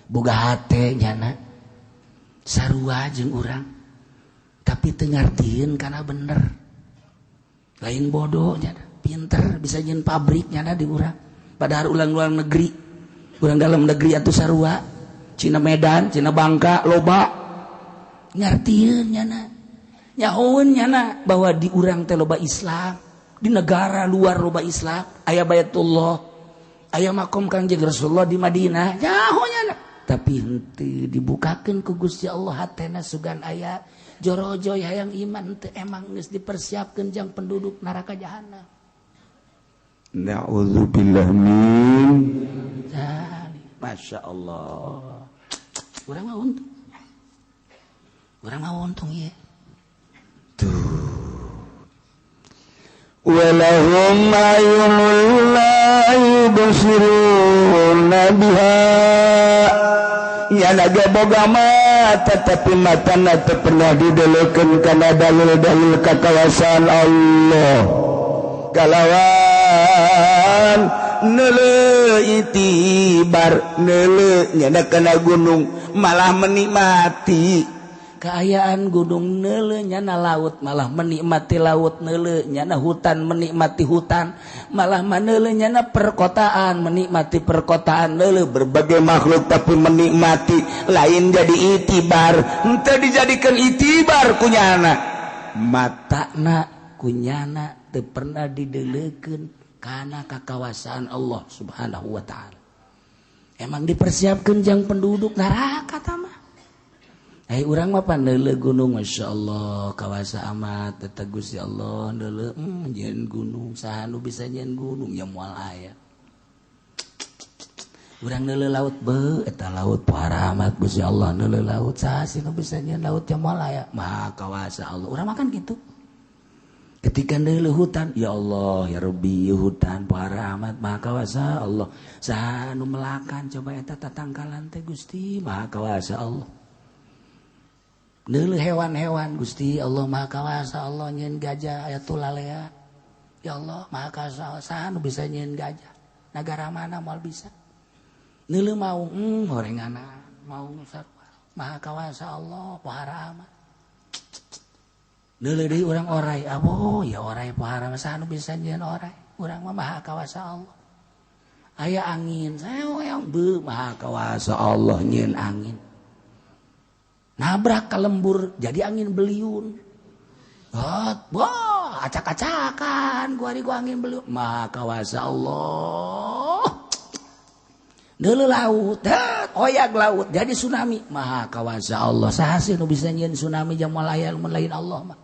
Boga hate nyana sarua jeung urang tapi teu ngartieun kana bener. Lain bodoh nyana, pinter bisa nyeun pabrik nyana di urang. Padahal ulang-ulang negeri, urang dalam negeri atuh sarua. Cina Medan, Cina Bangka, loba ngartieun nyana. Nyahoeun nyana bahwa di urang teh loba Islam, di negara luar loba Islam, aya Baitullah, aya makom Kangjeng Rasulullah di Madinah, nyaho nyana. Tapi henteu dibukakeun ku Gusti Allah hatena sugan aya jorojoy hayang iman teu emang geus dipersiapkeun jang penduduk neraka jahanam. Na'udzubillah min dzalik. Masya Allah. Urang mah untung. Urang mah untung ieu. Tuh. Walahum ayunul la yubsiruna biha. Nyana ge boga mata tapi matana teu pernah didelekeun kana dalil-dalil kakawasan Allah. Kalawan neuleuh itibar neuleuh nyana kana gunung malah menikmati keayaan gunung, neuleuh nyana laut malah menikmati laut, neuleuh nyana hutan menikmati hutan, malah maneuleuh nyana perkotaan menikmati perkotaan, neuleuh berbagai makhluk tapi menikmati lain jadi itibar, henteu dijadikeun itibar kunyana matana kunyana teu pernah didelekeun kana kakawasaan Allah Subhanahu wa taala. Emang dipersiapkeun jang penduduk neraka tah mah. Urang mah paneuleuh gunung, Masya Allah kawasa amat eta Gusti Allah neuleuh nyeun gunung, saha nu bisa nyeun gunung ya moal aya. Urang neuleuh laut beuh eta laut pohara amat Gusti Allah neuleuh laut saha sih nu bisa nyeun laut ya moal aya. Maha kawasa Allah. Urang makan gitu. Ketika neuleuh hutan, ya Allah ya Rabbi hutan pohara amat maha kawasa Allah. Saha nu melakan coba eta tatangkalan teh Gusti maha kawasa Allah. Neuleuh hewan-hewan Gusti Allah maha kawasa Allah nyeun gajah aya tulalea. Ya Allah maha kawasa saha nu bisa nyeun gajah? Nagara mana moal bisa? Neuleuh maung horenganna maung sarua maha kawasa Allah pohara amat. Neuleuh deui urang orai, aboh ya orai pohara saha nu bisa nyieun orai? Urang mah maha kawasa Allah. Aya angin, saeong beuh maha kawasa Allah nyieun angin. Nabrak ke lembur jadi angin beliun. Hot, wah, acak-acakan gua hari gua angin beliun. Maha kawasa Allah. Neuleuh laut, oyak laut jadi tsunami. Maha kawasa Allah. Saha sih nu bisa nyieun tsunami jang moal aya mun lain Allah mah.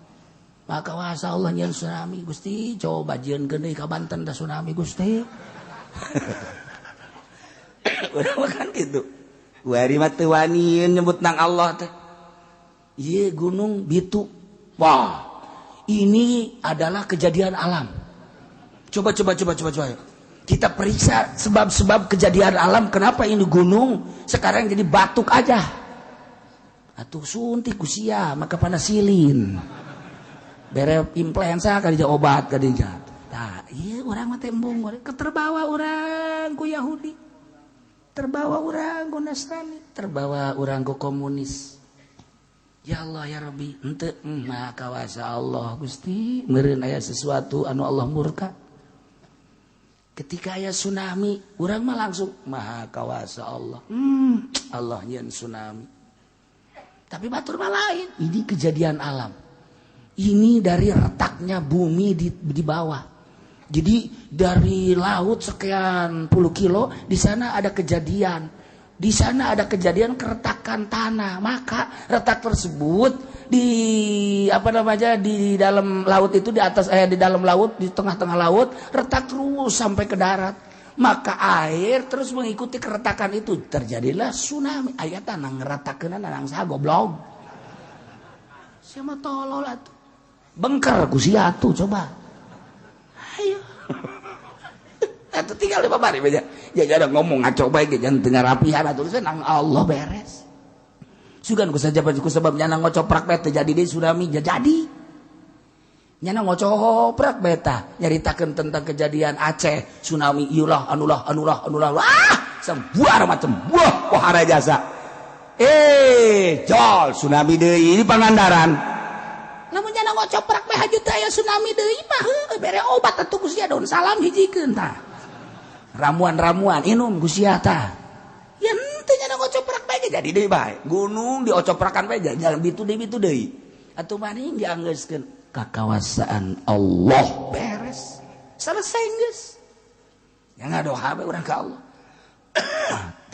Maha kawasa Allah nyieun tsunami Gusti, coba jieunkeun deui ka Banten da tsunami Gusti. Urang mah kan kitu. Wari mah teu wani nyebut nang Allah teh. Ieu gunung Bitu. Wah, ini adalah kejadian alam. Coba coba coba coba coba. Kita periksa sebab-sebab kejadian alam kenapa ini gunung sekarang jadi batuk aja. Atuh suntik ku sia maka panasilin. Bere influenza kali obat kali. Tah, ieu urang mah teh embung keterbawa urang ku Yahudi. Terbawa urang ku Nasrani, terbawa urang ku komunis. Ya Allah ya Rabbi, henteu maha kawasa Allah Gusti, meureun aya sesuatu anu Allah murka. Ketika aya tsunami, urang mah langsung maha kawasa Allah. Allah nyieun tsunami. Tapi batur mah lain, ini kejadian alam. Ini dari retaknya bumi di bawah. Jadi dari laut sekian puluh kilo di sana ada kejadian. Di sana ada kejadian keretakan tanah. Maka retak tersebut di apa namanya di dalam laut itu di atas di dalam laut di tengah-tengah laut retak terus sampai ke darat. Maka air terus mengikuti keretakan itu, terjadilah tsunami. Aya tanah ngeretakeun nang saha goblok. Siapa tolol atuh. Bengker ku sia atuh coba. Ayo. Atuh tinggal di babari aja. Ya ada ngomong ngaco bae ge jangan teu ngarapihan atuh nang Allah beres. Sugan ku saja ku sebab nyana ngocoprak bae teu jadi deui tsunami jadi. Nyana ngocoprak beta nyaritakeun tentang kejadian Aceh tsunami iulah anulah anulah anulah wah sebuah macam buah pohara jasa jol tsunami deui di Pangandaran. Lamun nyana ngocoprak bae haju teh aya tsunami deui mah heuh bere obat atuh ku sia daun salam hijikeun tah. Ramuan-ramuan inum ku sia tah. Ya henteu nyana ngocoprak bae jadi deui bae. Gunung diocoprakan bae jalan bitu deui bitu deui. Atuh maning dianggeuskeun kakawasaan Allah beres selesai geus yang ngadoa bae urang ka Allah.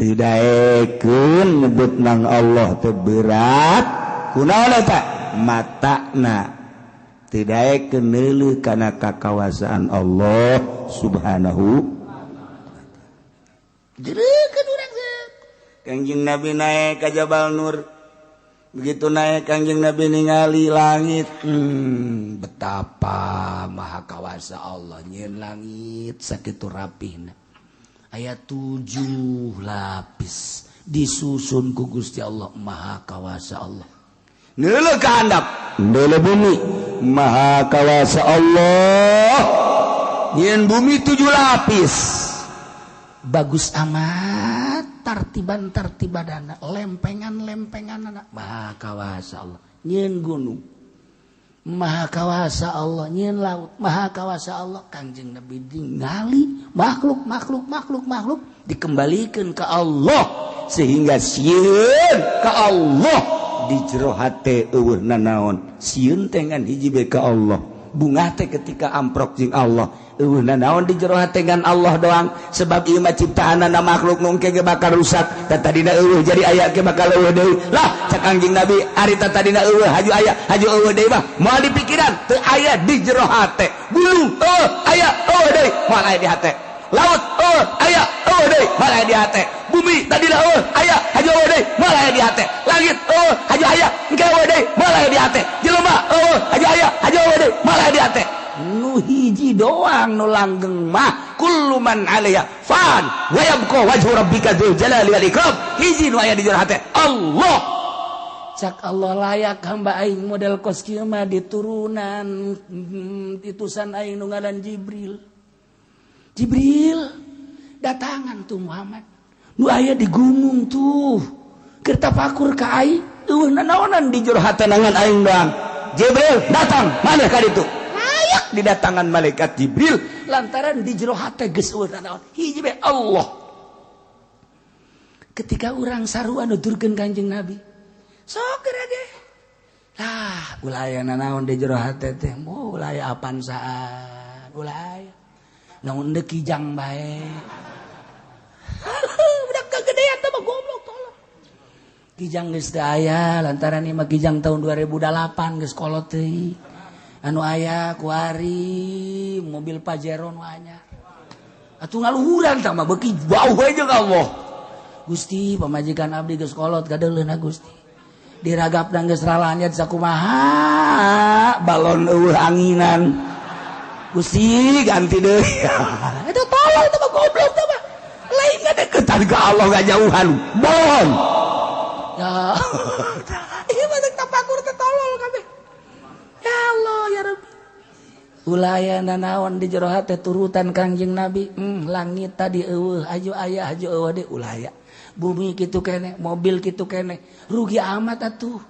Teu daekeun nyebut nang Allah teu berat kunaon eta matana teu daekeun neuleuh kana kakawasaan Allah subhanahu jereukeun urang Kangjeng Nabi naik ka Jabal Nur. Begitu naik Kangjeng Nabi ningali langit, betapa maha kawasa Allah nyieun langit sakitu rapihna. Aya 7 lapis disusun ku Gusti Allah maha kawasa Allah. Neuleuh ka handap, neuleuh bumi, maha kawasa Allah. Nyieun bumi 7 lapis. Bagus amat tartiban tartibadana lempengan-lempengan anak maha kawasa Allah nyieun gunung maha kawasa Allah nyieun laut maha kawasa Allah. Kangjeng Nabi ningali makhluk makhluk makhluk makhluk dikembalikan ke Allah sehingga sieun ka Allah di jero hate eueuh nanaon sieun teh ngan hiji bae ka Allah bungah teh ketika amprok jeung Allah eueuh nanaon di jero hate ngan Allah doang sebab ieu mah ciptaanana makhluk nu engke ge bakal rusak tah tadina eueuh jadi aya ge bakal eueuh deui lah cak Kangjeng Nabi ari tah tadina eueuh haju aya haju eueuh deui mah moal di pikiran teu aya di jero hate gunung eueuh aya eueuh deui moal aya di hate laut eueuh aya eueuh deui moal aya di hate bumi tadina eueuh aya haju eueuh deui moal aya di hate langit eueuh haju aya engke eueuh deui moal aya di hate jelema eueuh haju aya haju eueuh deui moal aya di hate nu hiji doang nu langgeng mah kullu man 'alaiha fan wa yabqa wajhu rabbika dzul jalali wal ikram hiji nu aya di jero hate Allah. Cak Allah layak hamba aing model kos kieu mah diturunan titusan aing nu ngaran Jibril. Jibril datangan tuh Muhammad nu aya di gunung tuh keur tapakur ka aing eueuh nanaonan di jero hate nangan aing doang. Jibril datang maneh ka ditu layak didatangan malaikat Jibril lantaran di jero hate geus eueuh nanaon hiji bae Allah. Ketika urang sarua nuturkeun Kanjeng Nabi sok geura ge lah ulah aya nanaon di jero hate teh moal ulah aya apan saan ulah aya naon deuk kijang bae. Budak kegedean teh mah goblok tolong. Kijang geus teu aya lantaran ieu mah kijang tahun 2008 geus kolot teuing. Anu aya kuari mobil Pajero nu anyar. Atuh ngaluhuran tah mah beuki jauh we jeung Allah. Gusti pamajikan abdi geus kolot kadeuleuna Gusti. Diragapna geus ralanyat sakumaha balon eueuh anginan. Gusti ganti deui. Eta tolol teh mah goblok teh mah. Lain ngadeukeutan ka Allah ngajauhan. Bohong. Ya. Ieu mah tapakur teh tolol kabeh. Ya Allah ya Rabbi. Ulah aya nanaon di jero hate turutan Kangjeng Nabi. Langit tadi eueuh aju aya haju eueuh deui ulah aya. Bumi kitu keneh, mobil kitu keneh. Rugi amat atuh.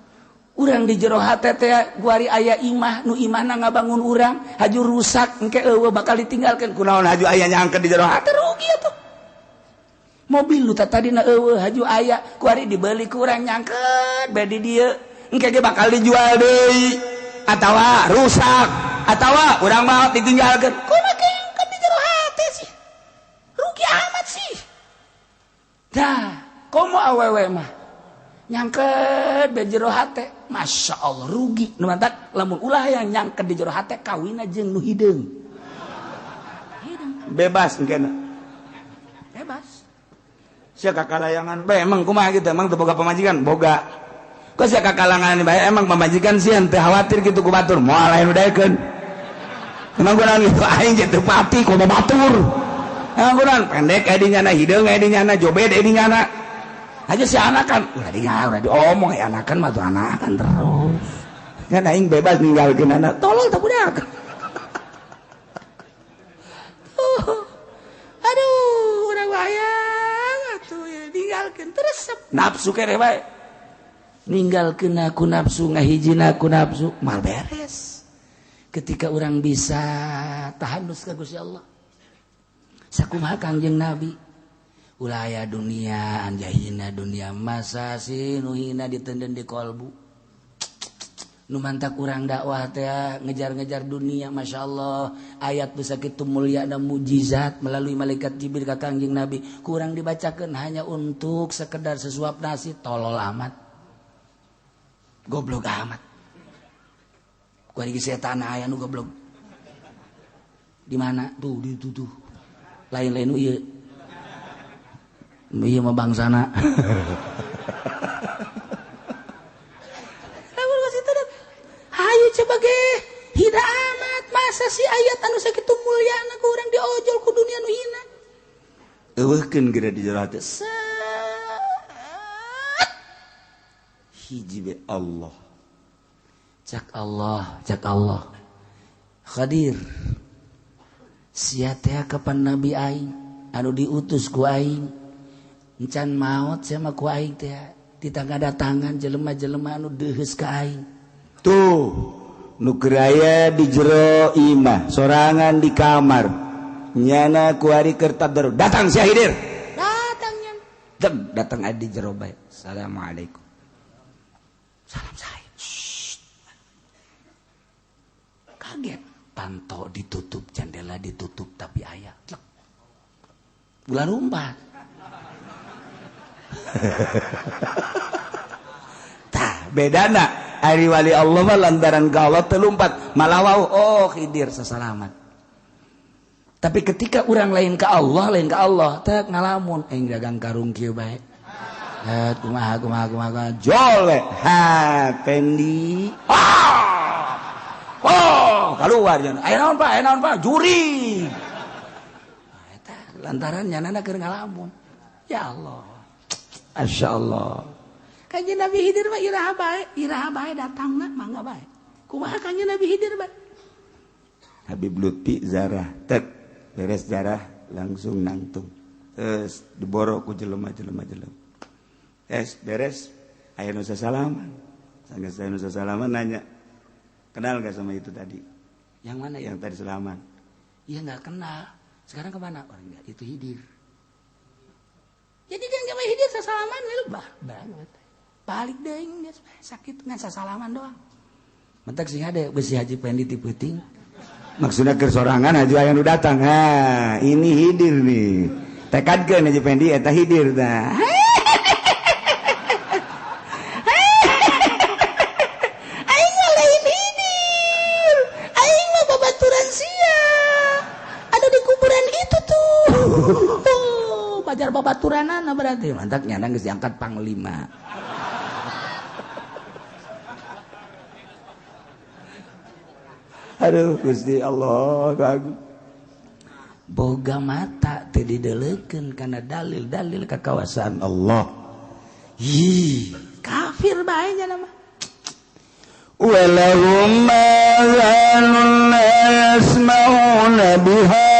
Urang di jero hate teh guari aya imah nu imahna ngabangun urang haju rusak engke eueuh bakal ditinggalkeun kunaon haju aya nyangkeun di jero hate rugi atuh. Mobil nu tadina eueuh haju aya kuari dibeli ku urang nyangkeun bae di dieu engke ge bakal dijual deui atawa rusak atawa urang mah ditinggalkeun kumaha nyangkeun di jero hate sih rugi amat sih. Dah komo awewe mah nyangket di jero hate Masya Allah rugi nu mantak lamun ulah yang nyangket di jero hate kawina jeung nu hideung bebas engkena bebas sia kakalayangan bae emang kumaha kitu emang teu boga pamajikan boga kok sia kakalangan bae emang pamajikan sieun teu khawatir kitu ku batur moal lain udaekeun emang kunaon kitu aing jeung teu pati kumaha batur emang kunaon pendek aya di nyana hideung aya di nyana jobed aya di nyana aja si anakan udah diomong ya anakan mah tuh anakan terus. Ngan aing bebas ninggalkeun anak. Tolol tak budak. Aduh, urang wayang atuh ninggalkeun terus nafsu keneh bae. Ninggalkeun aku nafsu, ngahijina aku nafsu, mal beres. Ketika orang bisa tahanus ka Gusti Allah. Sakumaha Kangjeng Nabi? Ulah aya dunia anjahina dunia masa sih nu hina ditenden di kolbu. Nu mantak urang dakwah teh ngejar-ngejar dunia, Masya Allah. Ayat bisa kitu mulia dan mujizat melalui malaikat Jibril ka Kangjeng Nabi kurang dibacakeun hanya untuk sekedar sesuap nasi, tolol amat. Goblok amat. Ku ari setan aya nu goblok. Di mana? Tuh di itu tuh. Lain-lain nu ieu. Ieu mah bangsana. Lamun geus itu hayu coba ge hina amat masa si ayat anu sakitu mulyana ku urang diojol ku dunia nu hina. Eueuhkeun geura di jero hati. Hiji be Allah. Cak Allah, cak Allah. Khadir. Sia teh kapan nabi aing anu diutus ku aing. Encan maot sia mah ku aing teh ditangga-datangan jelema-jelema anu deuheus ka aing. Tuh, nu keur aya di jero imah, sorangan di kamar. Nyana ku ari keur tadarus. Datang sia Hidir. Datang nya. Deg datang aya di jero bae. Assalamualaikum. Salam saya. Shh. Kaget. Panto ditutup, jendela ditutup, tapi ayah. Bulan umpat. Tah, bedana ari wali Allah mah lantaran ka Allah teu lumpat, malah wau oh Khidir sasalamat. Tapi ketika orang lain ka Allah, teh ngalamun aing dagang karung kieu bae. Kumaha kumaha kumaha jol we. Ha, Pendi. Ah! Oh, keluar jan. Aya naon Pak? Aya naon Pak? Juri. Nah, eta lantaran nyanana keur ngalamun. Ya Allah. Masya Allah. Kanjeng Nabi Khidir mah iraha bae datangna mangga bae. Kumaha Kanjeng Nabi Khidir bae? Habib Lutfi zarah, tek beres zarah langsung nangtung. Terus diboro ku jelema-jelema jelema. Es beres aya nu sasalaman. Sanggeus aya nu sasalaman nanya, kenal gak sama itu tadi? Yang mana? Yang tadi salaman. Iya nggak kenal. Sekarang kemana? Orang enggak, itu Khidir. Jadi dia nggak mau Khidir sasalaman, bah banget. Balik deh, dia sakit ngan sasalaman doang. Mentak sing ada besi Haji Pendi ti peuting. Maksudnya keur sorangan haji aya nu datang. Ha, ini Khidir nih. Tekadkeun Haji Pendi eta Khidir tah. Babaturanana berarti mantak nyana geus diangkat panglima. Aduh Gusti Allah bagus. Boga mata teu dideulekeun kana dalil-dalil kakawasaan Allah. Ih, kafir bae nya mah. Walahum ma la yasmauna biha.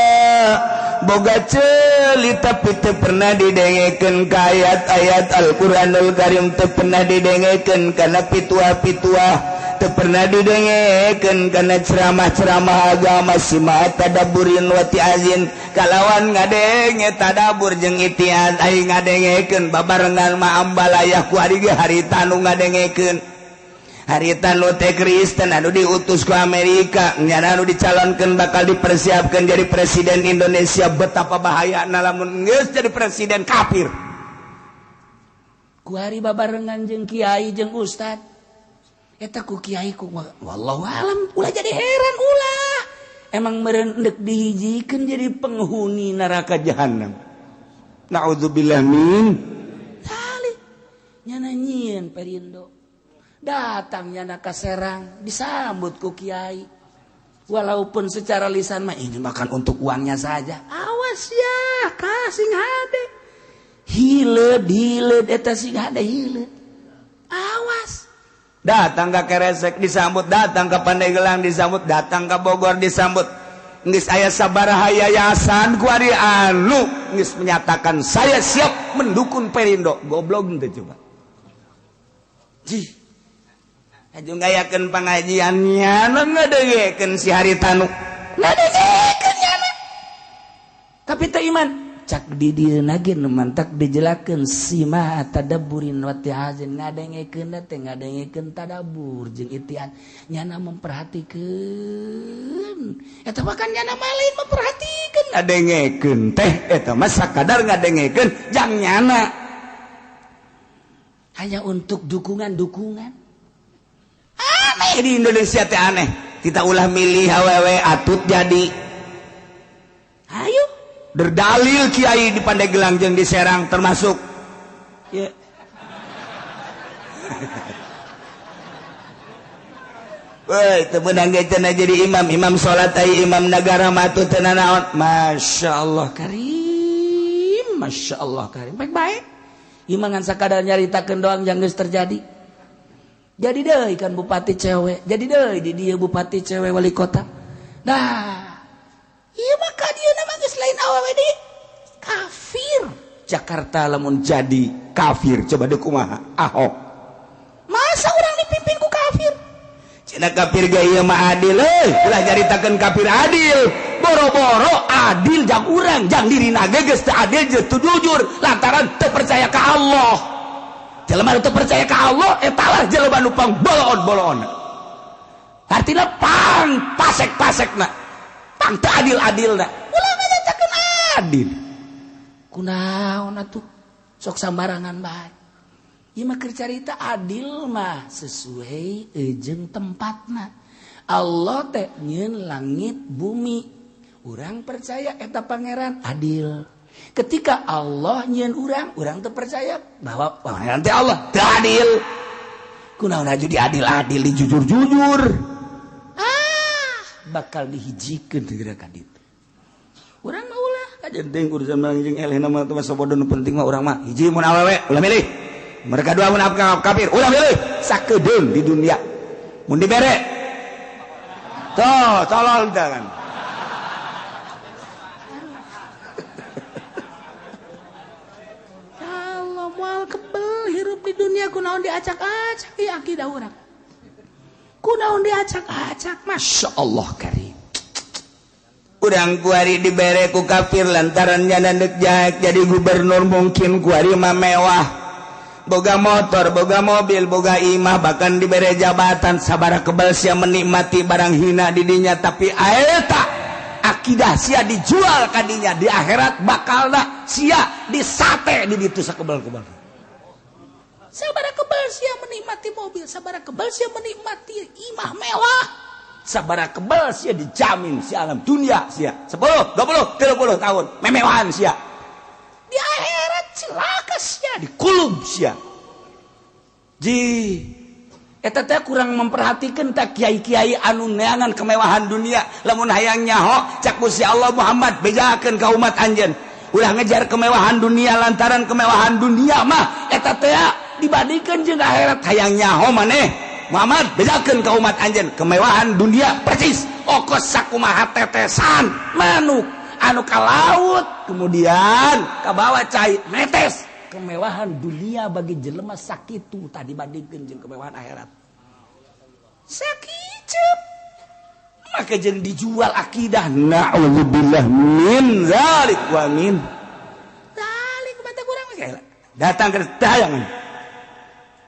Boga ceuli tapi teu pernah didengekeun ka ayat-ayat Al-Qur'anul Karim, teu pernah didengekeun kana pituah-pituah, teu pernah didengekeun kana ceramah-ceramah agama sima tadabburin wa ti'azin kalawan ngadenge tadabbur jeung itiaz aing ngadengekeun babarengan ma ambalayah ku ari ge harita nu ngadengekeun. Harita nu teh Kristen anu diutus ku Amerika nyana anu dicalonkeun bakal dipersiapkan jadi presiden Indonesia. Betapa bahayana lamun geus jadi presiden kafir. Ku hari babarengan jeung kiai jeung ustad eta ku kiai ku wallahu alam ulah jadi heran ulah emang meureun deuk dihijikeun jadi penghuni neraka jahanam. Naudzubillah min dzalik. Nyana nyieun Perindo datangnya nak ka Serang disambut ku kiai walaupun secara lisan mah ini makan untuk uangnya saja. Awas ya kasing hade hileud hileud eta sing hade hileud. Awas Datang ke Keresek disambut, datang ke Pandeglang disambut, datang ke Bogor disambut. Geus aya sabaraha yayasan kuari anu geus menyatakan saya siap mendukung Perindo. Goblok teh coba. Jih. Aju ngayakeun pangajian nyana ngadengekeun si Haritanu. Ngadengekeun nyana. Tapi teu iman. Cak di dieuna ge nu mantak dijelakeun sima tadabburin wa ti'azin ngadengekeun teh ngadengekeun tadabbur jeung itian nyana memperhatikeun eta mah kan nyana mah lain memperhatikeun ngadengekeun teh eta mah sakadar ngadengekeun jang nyana hanya untuk dukungan-dukungan. Aneh di Indonesia teh aneh, kita ulah milih awewe atut jadi ayo berdalil kiai di Pandeglang jeung di Serang termasuk ya. Woi teu meunang ge cenah jadi imam, imam salat ai imam nagara mah teu nanaon. Masyaallah karim, masyaallah karim. Baik-baik. Ieu mah ngan sakadar nyaritakeun doang yang geus terjadi. Jadi deui kan bupati cewek, jadi deui di dieu bupati cewek wali kota. Nah, iya maka dia nama geus lain awewe deui kafir. Jakarta lamun jadi kafir coba deuk kumaha Ahok. Masa urang dipimpin ku kafir? Cenah kafir ge ieu mah adil euy, ulah nyaritakeun kafir adil. Boro-boro adil jang urang, jang dirina ge geus teu adil jeung teu jujur lantaran teu percaya ka Allah. Jelema teu percaya ka Allah eta lah jelema nu pang boloon-boloon. Artina pang pasek-pasekna. Pang teu adil-adilna. Ulah ngajakeun adil. Kunaon atuh sok sambarangan bae. Ieu mah keur carita adil mah sesuai jeung tempatna. Allah teh nyeun langit bumi. Urang percaya eta pangeran adil. Ketika Allah nyeun urang, urang teu percaya bahwa pangeran teh Allah teu adil. Kunaon aju diadil-adil, dijujur-jujur. Bakal dihijikeun gerakan itu. Urang mah ulah kajen teuing urusan mah jeung elehna mah teu sabodo nu penting mah urang mah hiji mun awewe ulah milih. Mereka dua mun kafir ulah milih sakedeung di dunia. Mun dibere toh tolol teh kan. Allah moal kebel hirup di dunia kunaon diacak-acak ieu akidah urang. Kunaon diacak-acak, Masya Allah karim. Urang kuari dibere ku kafir lantaran nyana deuk jaek jadi gubernur mungkin kuari mah mewah. Boga motor, boga mobil, boga imah, bahkan dibere jabatan sabara kebal sia menikmati barang hina di dinya tapi aeta akidah sia dijual ka dinya di akhirat bakalna sia disate di ditu sakebal-kebal. Sabara kebal sia menikmati mobil, sabara kebal sia menikmati imah mewah, sabara kebal sia dijamin sia alam dunia sia 10, 20, 30 tahun memewahan sia. Di akhirat celaka sia, dikulub sia. Ji eta teh kurang memperhatikan tak kiai-kiai anu neangan kemewahan dunia lamun hayang nyaho cak Gusti Allah Muhammad bejakeun ka umat anjeun. Ulah ngejar kemewahan dunia lantaran kemewahan dunia mah eta teh dibandingkan jeung akhirat hayang nyaho maneh Muhammad bejakeun ka umat anjeun kemewahan dunia persis okos sakumaha tetesan manuk anu ka laut kemudian kabawa cai netes. Kemewahan dunia bagi jelema sakitu tadi dibandingkeun jeung kemewahan akhirat sakiceup maka jeung dijual akidah na'udzubillah min zalik wa min zalik mata kurang mah datang ke tayangan.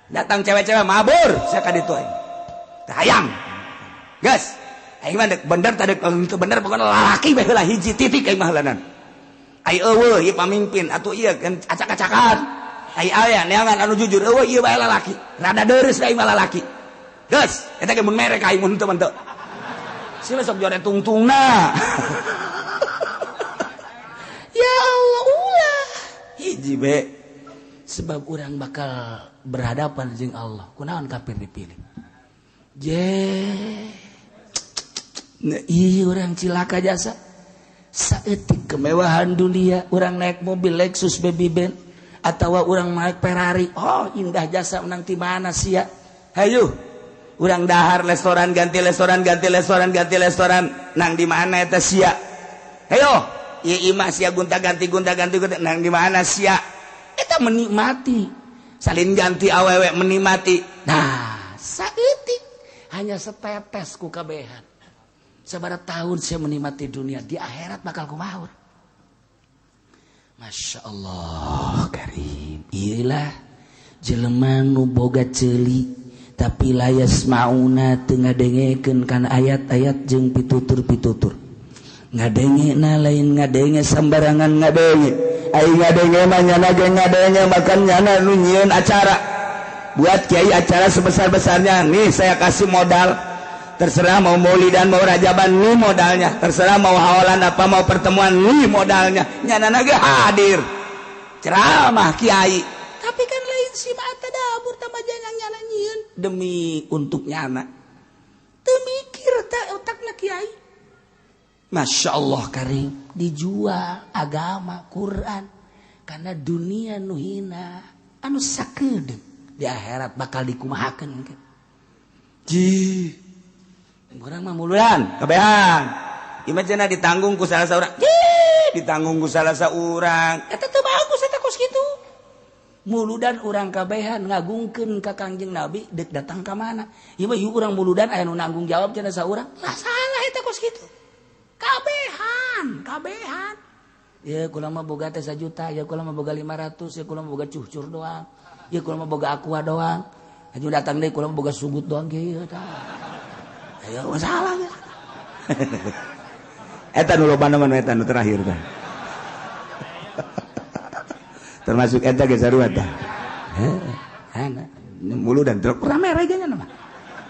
Datang cewek-cewek mabur saya ka ditu aing. Hayang. Geus, aing mah bener tadi teu bener pokona lalaki bae heula hiji titik aing mah heulanan. Ai eueuh ieu pamimpin atuh ieu kan acak-acakan. Ai aya neangan anu jujur eueuh ieu bae lalaki. Rada deureus aing mah lalaki. Geus, eta ge mun merek aing mun teu mah teu. Sila sok jore tungtungna. Ya Allah ulah. Hiji be. Sebab orang bakal berhadapan jeung Allah. Kunaon kafir dipilih? Je. Ih orang cilaka jasa. Saeutik kemewahan dunia, orang naik mobil Lexus Baby Benz atawa orang naik Ferrari. Oh, indah jasa menang ti mana sia? Hayu, Urang dahar restoran ganti restoran ganti restoran ganti restoran nang di mana eta sia? Hayo, ieu imah sia gonta ganti gonta ganti gonta nang di mana sia? Eta menikmati. Salin ganti awewe menikmati. Nah, saeutik hanya setetes ku kabehan. Sabaraha tahun saya menikmati dunia, di akhirat bakal kumaha? Masya Allah karim. Iyalah jelema nu boga ceuli tapi layas mauna teu ngadengekeun kana ayat-ayat jeung pitutur-pitutur. Ngadengena lain ngadenge sambarangan ngadenge. Ai ngadenge mah nyana ge ngadenge makan nyana nu nyieun acara. Buat kiai acara sebesar-besarnya, nih saya kasih modal. Terserah mau maulidan mau rajaban nih modalnya, terserah mau haolan apa mau pertemuan nih modalnya, nyana ge hadir ceramah kiai. Tapi kan lain si mata dapur tambah jangan nyana nyieun demi untuk nyana. Teu mikir ta otakna kiai. Masya Allah karim, dijual agama Quran karena dunia nu hina anu sakedeung di akhirat bakal dikumahakeun engke. Ji urang mah muludan kabehan. Ieu cenah ditanggung ku salah saurang. Ji, ditanggung ku salah saurang. Eta teu bagus eta kos kitu. Muludan urang kabehan ngagungkeun ka Kangjeng Nabi deuk datang ka mana. Ieu mah ieu urang muludan aya nu nanggung jawab cenah saurang. Lah salah eta kos kitu. Kabehan, kabehan. Ya kula mah boga teh 1 juta, ya kula mah boga 500, ya kula mah boga cucur doang. Ya kula mah boga aqua doang. Aju datang deui kula mah boga sugut doang kieu tah. Ayo masalah ya. Eta nu loba mah eta nu terakhir tah. Termasuk eta ge sarua tah. Heuh, ana mulu dan truk rame rejanya mah.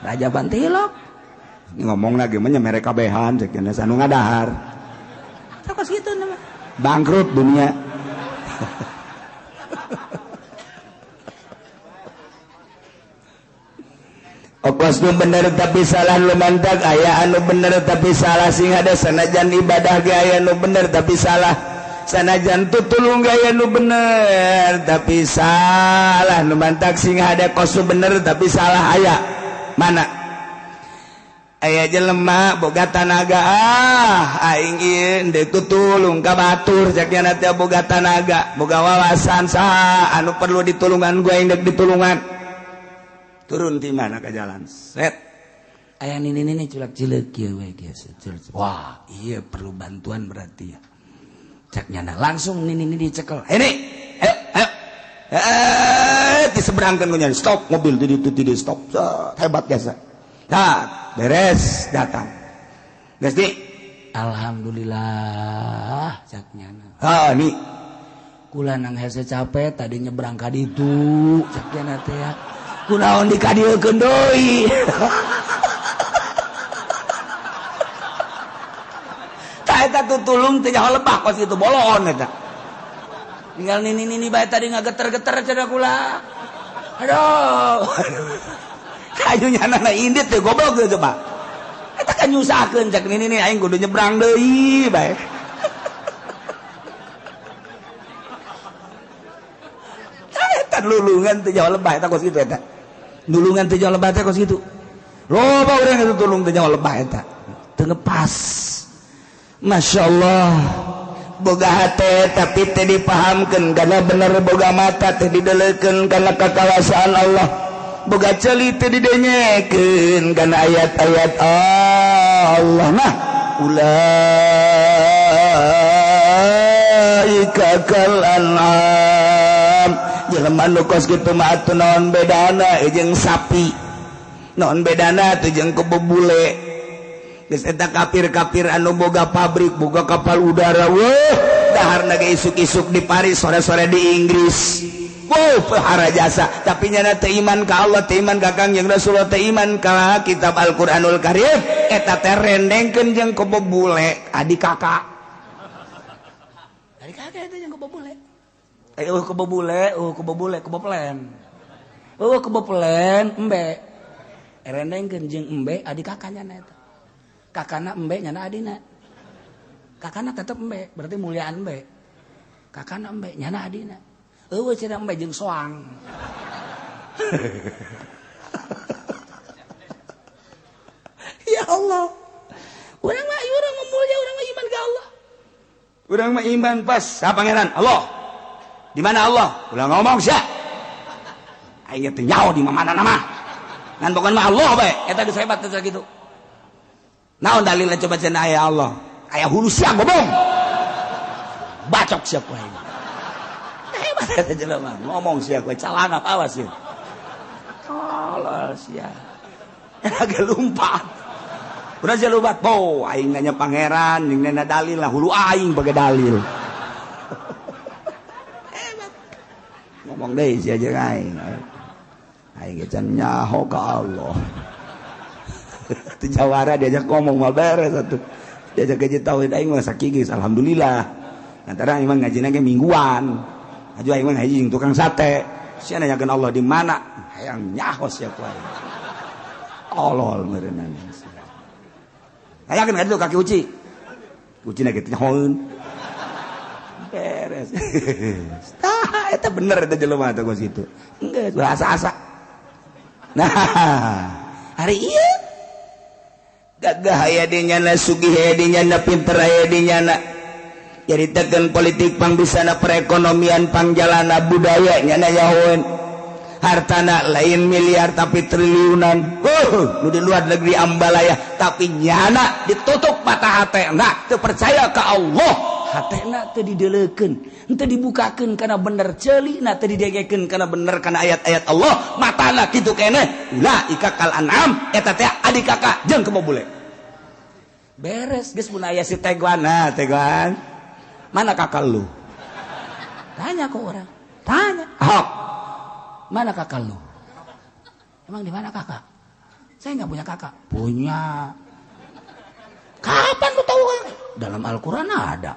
Raja Bantilok ngomong lagi mah nya mere kabehan cek cenah anu ngadahar. Tah kos kitu mah. Bangkrut dunia. Okos nu bener tapi salah lumantak aya anu bener tapi salah sing ada sanajan ibadah ge aya nu bener tapi salah sanajan tutulung ge aya nu bener tapi salah lumantak sing ada kos nu bener tapi salah aya mana aya jelema boga tanaga ah aing ieu deuk tutulung ka batur cek nya teh boga tanaga boga wawasan saha anu perlu ditulungan gua aing deuk ditulungan. Turun di mana ke jalan set aya nini nini culak cileuk kieu we kieu. Wah iya perlu bantuan berarti ya cek nyana langsung nini nini dicekel ini ayo ayo diseberangkeun ku nyana stop mobil di ditu di stop. Hebat biasa nah beres datang geus di alhamdulillah cek nyana ha ni kula nang hese capek tadi nyebrang ka ditu cek nyana teh ya kunaon dikadieukeun deui. Tah eta tutulung teh nyaho lebah kos kitu bolon eta. Tinggal nini-nini bae tadi ngageter-geter cenah kula. Aduh. Kayu nyana indit teh goblok teh coba. Eta kan nyusahkeun cek nini-nini aing kudu nyebrang deui bae. Tah eta lulungan teh nyaho lebah eta kos kitu eta. Nulungan teh jauh lebah teh kos kitu. Loba urang itu tulung teh jauh lebah eta. Teu ngepas. Masya Allah. Boga hate tapi teh dipahamkeun kana bener boga mata teh dideleukeun kana kakawasaan Allah. Boga ceuli teh didenyekeun kana ayat-ayat Allah. Nah, ulaika kal an'am. Jelema nu kos kitu mah atuh naon bedana jeung sapi. Naon bedana atuh jeung kebo bule. Geus eta kafir-kafir anu boga pabrik, boga kapal udara, weuh, daharna ge isuk-isuk di Paris, sore-sore di Inggris. Wuh, pehara jasa, tapi nyana teu iman ka Allah, teu iman ka Kangjeng Rasulullah, teu iman ka kitab Al-Qur'anul Karim, eta teh rendengkeun jeung kebo bule, adik kakak. Adik kakak eta jeung kebo bule. Kebo bule, kebo bule, kebo pelen. Kebo pelen, embe. Rendengkeun jeung embe adik kakaknya na eta. Kakana embe nyana adina. Kakana tetep embe, berarti muliaan embe. Kakana embe nyana adina. Eueuh cenah embe jeung soang. Allah. Urang mah urang mah mulia, urang mah iman ka Allah. Urang mah iman pas sa pangeran Allah. Di mana Allah? Ulah ngomong sia. Aing teh nyaho di mana nama. Ngan pokona mah Allah bae. Eta geus hebat teh kitu. Naon dalilna coba cenah aya Allah? Aya hulu sia gobong. Bacok sia ku aing. Hebat eta jelema. Ngomong sia ku calana awas sia. Tolol sia. Agak lumpat. Udah sia lumpat. Po aing nanya pangeran jeung nanya dalil lah hulu aing pakai dalil. Hebat. Ngomong deui sia jeung aing. Aing ge can nyaho ka Allah. Teu jawara diajak ngomong mah beres atuh. Diajak gaji tauhid aing mah sakigis alhamdulillah. Antara aing mah ngajina ge mingguan. Aju aing mah ngaji jeung tukang sate. Sia nanyakeun Allah di mana? Hayang nyaho sia ku aing. Tolol meureunana. Hayakeun ka ditu kaki uci. Ucina ge teh nyahoeun. Beres. Tah eta bener eta jelema teh kos kitu. Geus asa-asa. Nah, hari ieu gagah aya di nyana, sugih aya di nyana, pinter aya di nyana. Nyaritakeun politik pangbisana, perekonomian pangjalana, budaya nyana nyahoeun. Hartana lain miliar tapi triliunan. Nu di luar negeri ambalaya tapi nyana ditutup mata hatena, teu percaya ka Allah. Hatena teu dideulekeun, teu dibukakeun kana bener ceulina, teu didegekeun kana bener kana ayat-ayat Allah. Matana kitu keneh. Ulaika kal an'am eta teh adik kakak jeung kebo bule. Beres geus mun aya si Teguan. Nah, Teguan. Mana kakak lu? Tanya ke orang. Tanya. Ahok. Mana kakak lu? Emang di mana kakak? Saya nggak punya kakak. Punya. Kapan lu tahu? Dalam Al-Quran ada.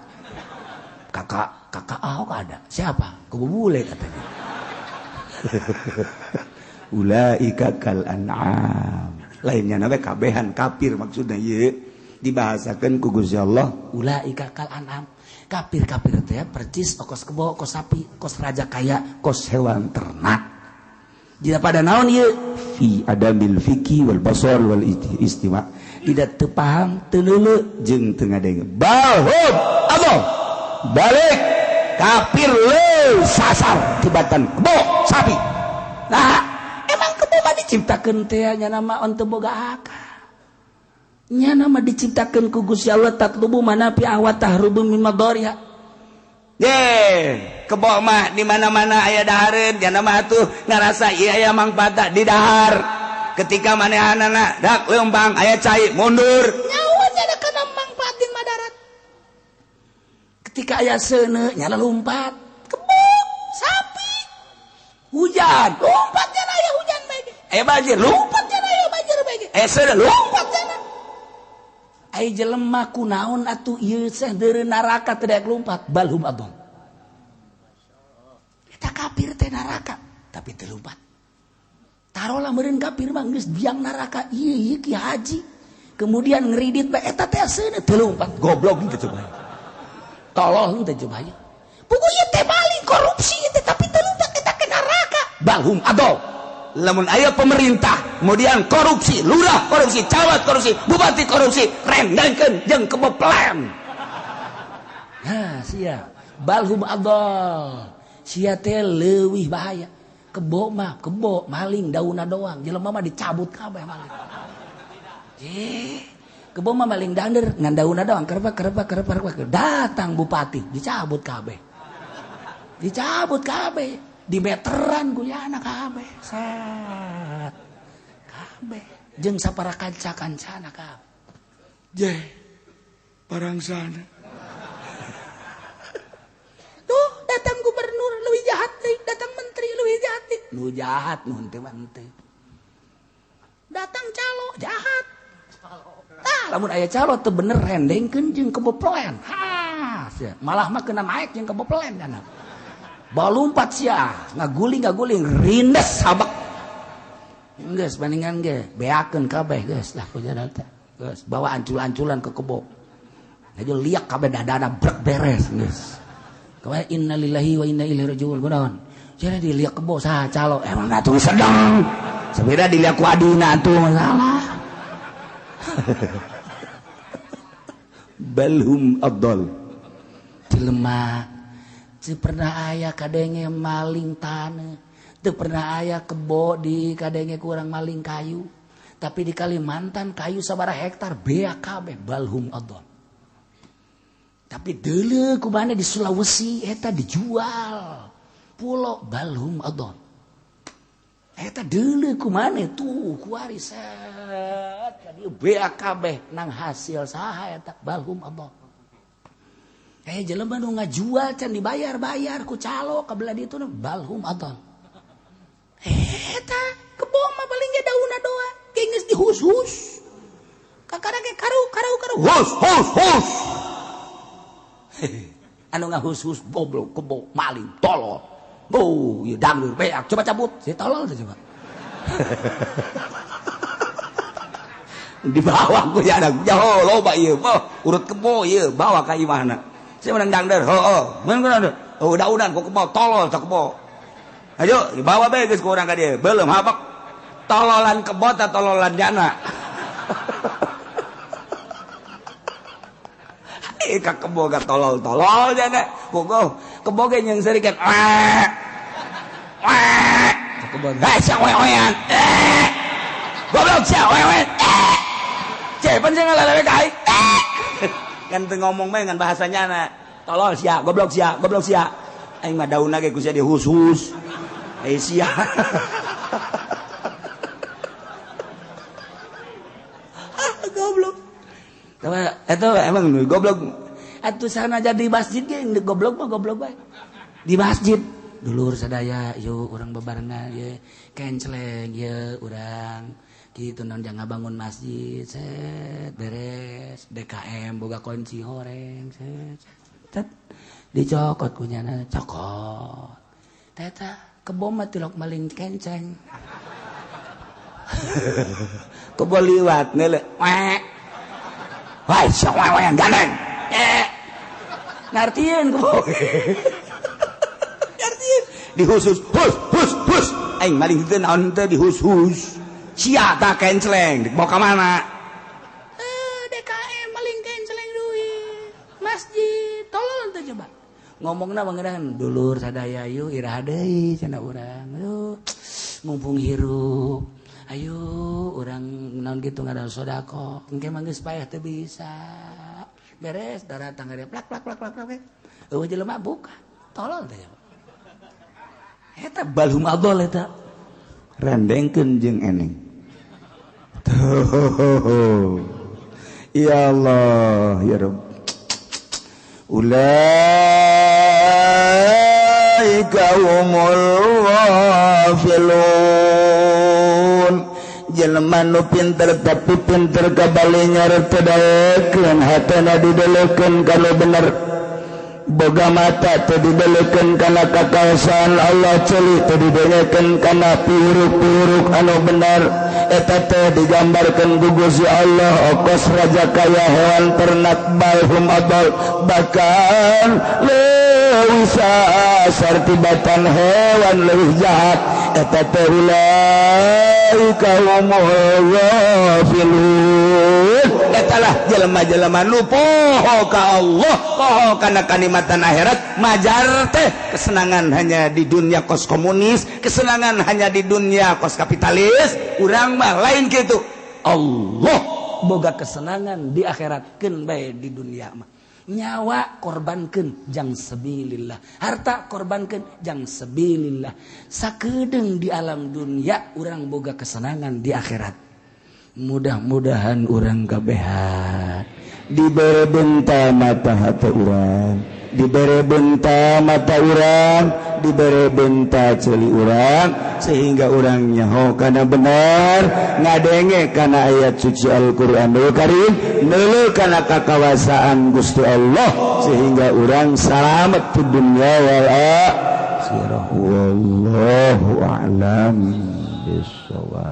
Kakak Ahok ada. Siapa? Kebo bule katanya. Ulaika kal an'am. Lainnya nabe kabehan kafir maksudnya ieu dibahasakeun ku Gusti Allah ulaika kal an'am. Kafir-kafir teh percis kos kebo, kos sapi, kos raja kaya, kos hewan ternak. Jika pada naon ieu fi adamil fikih wal basar wal istiwa. Tidak teu paham, teu leuleuh jeung teu ngadenge. Balhum Allah balik kafir leuh sasar tibatan kebo sapi. Nah, emang kebo mah diciptakeun teh nya nama on teu boga akal. Nya nama diciptakeun ku Gusti Allah tatlubu manafi wa tahrubu min madariha. Ye, kebo mah di mana-mana aya dahareun, nya nama atuh ngarasa ieu aya mangfaat di dahar. Ketika manehanana dak leumpang aya cai mundur. Nyawa nya kana mangfaatin madarat. Ketika aya seuneu nya lompat. Kebo, sapi. Hujan, lompat nya aya hujan bae. Aya banjir, lompat nya aya banjir bae. Aya seuneu lompat nya. Ai jelema kunaon atuh ieu seh deureu neraka teu daek lumpat balhum abong. Eta kafir teh neraka tapi teu lumpat. Tarolah meureun kafir mah geus biang neraka ieu ieu ki haji. Kemudian ngeridit bae eta teh seuneu teu lumpat. Goblok teu coba. Tolol teu coba. Puguh ieu teh maling korupsi teh tapi teu lumpat eta ke neraka. Balhum adol. Lamun aya pemerintah kemudian korupsi, lurah korupsi, camat korupsi, bupati korupsi, rendangkeun jeung kebeplan. Nah, sia balhum adol. Sia teh leuwih bahaya. Kebo mah, kebo maling daunna doang, jelema mah dicabut kabeh maling. Kebo mah maling dander ngan daunna doang, kerebak kerebak kerebak. Datang bupati, dicabut kabeh. Dicabut kabeh. Di meteran kuliahna kabeh set kabeh jeung sapara kanca-kancana kabeh je parangsana tuh datang gubernur leuwih jahat deui, datang menteri leuwih jahat deui, nu jahat nu henteu mah henteu, datang calo jahat. Tah lamun aya calo teu bener rendengkeun jeung keboplen. Ha malah mah kena naik jeung keboplen kana. Balumpat sia, ngaguling-ngaguling rindes sabak. Geus bandingan ge, beakeun kabeh geus lah kujaran teh. Geus bawa ancul-anculan ke kebo. Aja liak kabeh dadana brek beres geus. Kawe innalillahi wa inna ilaihi rajiun kunaon. Jadi diliak kebo saha calo, emang atuh sedang. Sabeda diliak ku adina atuh masalah. Balhum adol. Jelema teu pernah aya kadenge maling taneuh, teu pernah aya kebo di kadenge kurang maling kayu. Tapi di Kalimantan kayu sabaraha hektar beak kabeh balhum adol. Tapi deuleu kumana di Sulawesi eta dijual pulo balhum adol. Eta deuleu kumana tuh kuari set ka dieu beak kabeh nang hasil saha eta balhum adol. Jelema nu ngajual can dibayar-bayar ku calo ka belah ditu balhum adol. Eta kebo mah paling ge daunna doang geus dihus-hus. Kakara ge karu karu karu hus hus hus. Anu ngahus-hus goblok kebo maling tolol. Oh, ieu dangdut beak coba cabut. Si tolol teh coba. Dibawa ku ya jauh loba ieu. Urut kebo ieu bawa ka imahna. Saya menang dangder, heuh. Mun oh daunan ku kebo tolol teh kebo. Ayo dibawa bae geus ku urang ka dieu. Beuleum habak. Tololan kebo ta tololan jana. Ka kebo ga tolol-tolol jana. Bogo kebo ge nyeung seurikan. Wah. Wah. Kebo ga sia oe-oean. Goblok sia oe-oean. Cepen sia ngalalewe ka aing. Kan teu ngomong mah ngan bahasanya na. Tolol sia, goblok sia, goblok sia. Aing mah daunna ge ku sia dihus-hus. Eh sia. Goblok. Eta emang goblok. Atuh sana jadi masjid ge goblok mah goblok bae. Di masjid dulur sadaya yuk urang bebarengan ye kenceleng ye urang kitu naon jangan bangun masjid set beres DKM boga kunci horeng set set dicokot kunyana cokot teta kebo mah tilok maling kenceng. Kebo liwat neuleuh wek wah sia wewean gandeng ngartieun kebo. Ngartieun dihus-hus hus hus hus aing maling teu naon teh dihus-hus sia ta kenceleng dibawa ka mana DKM maling kenceleng duit masjid tolol teh coba ngomongna mangeunaan dulur sadaya yuk iraha deui cenah urang aduh mumpung hirup ayo urang naon kitu ngadan sedekah engke mah geus payah teu bisa beres daratang gede plak plak plak plak plak eueuh jelema buka tolol teh eta balhum adol eta rendengkeun jeung eneng tuh ya Allah ya Rabb ulaika humul ghafilun. Jelema nu pinter tapi pinter kabalinya teu daekeun hatena didelekeun kana bener boga mata teu didelekeun kana kakaosaan Allah ceuli teu didelekeun kana piuruk-piuruk anu bener eta teh digambarkeun ku Gusti Allah okos raja kaya hewan ternak balhum adol bahkan leuwih sasar tibatan hewan leuwih jahat eta teh ulaika humul ghafilun. Etalah jelema-jelema nu poho ka Allah poho kana kanikmatan akhirat majar teh kesenangan hanya di dunia kos komunis kesenangan hanya di dunia kos kapitalis urang mah lain kitu. Allah boga kesenangan di akhirat keun bae di dunia mah nyawa korbankeun jang sabilillah harta korbankeun jang sabilillah sakedeung di alam dunia urang boga kesenangan di akhirat. Mudah-mudahan urang kabehan dibere benta mata hati urang dibere benta mata urang dibere benta ceuli urang sehingga urang nyaho kana bener ngadenge kana ayat suci Al-Qur'anul Karim neuleuh kana kakawasaan Gusti Allah sehingga urang salamet di dunya wal akhirah. Wallahu a'lam bissawab.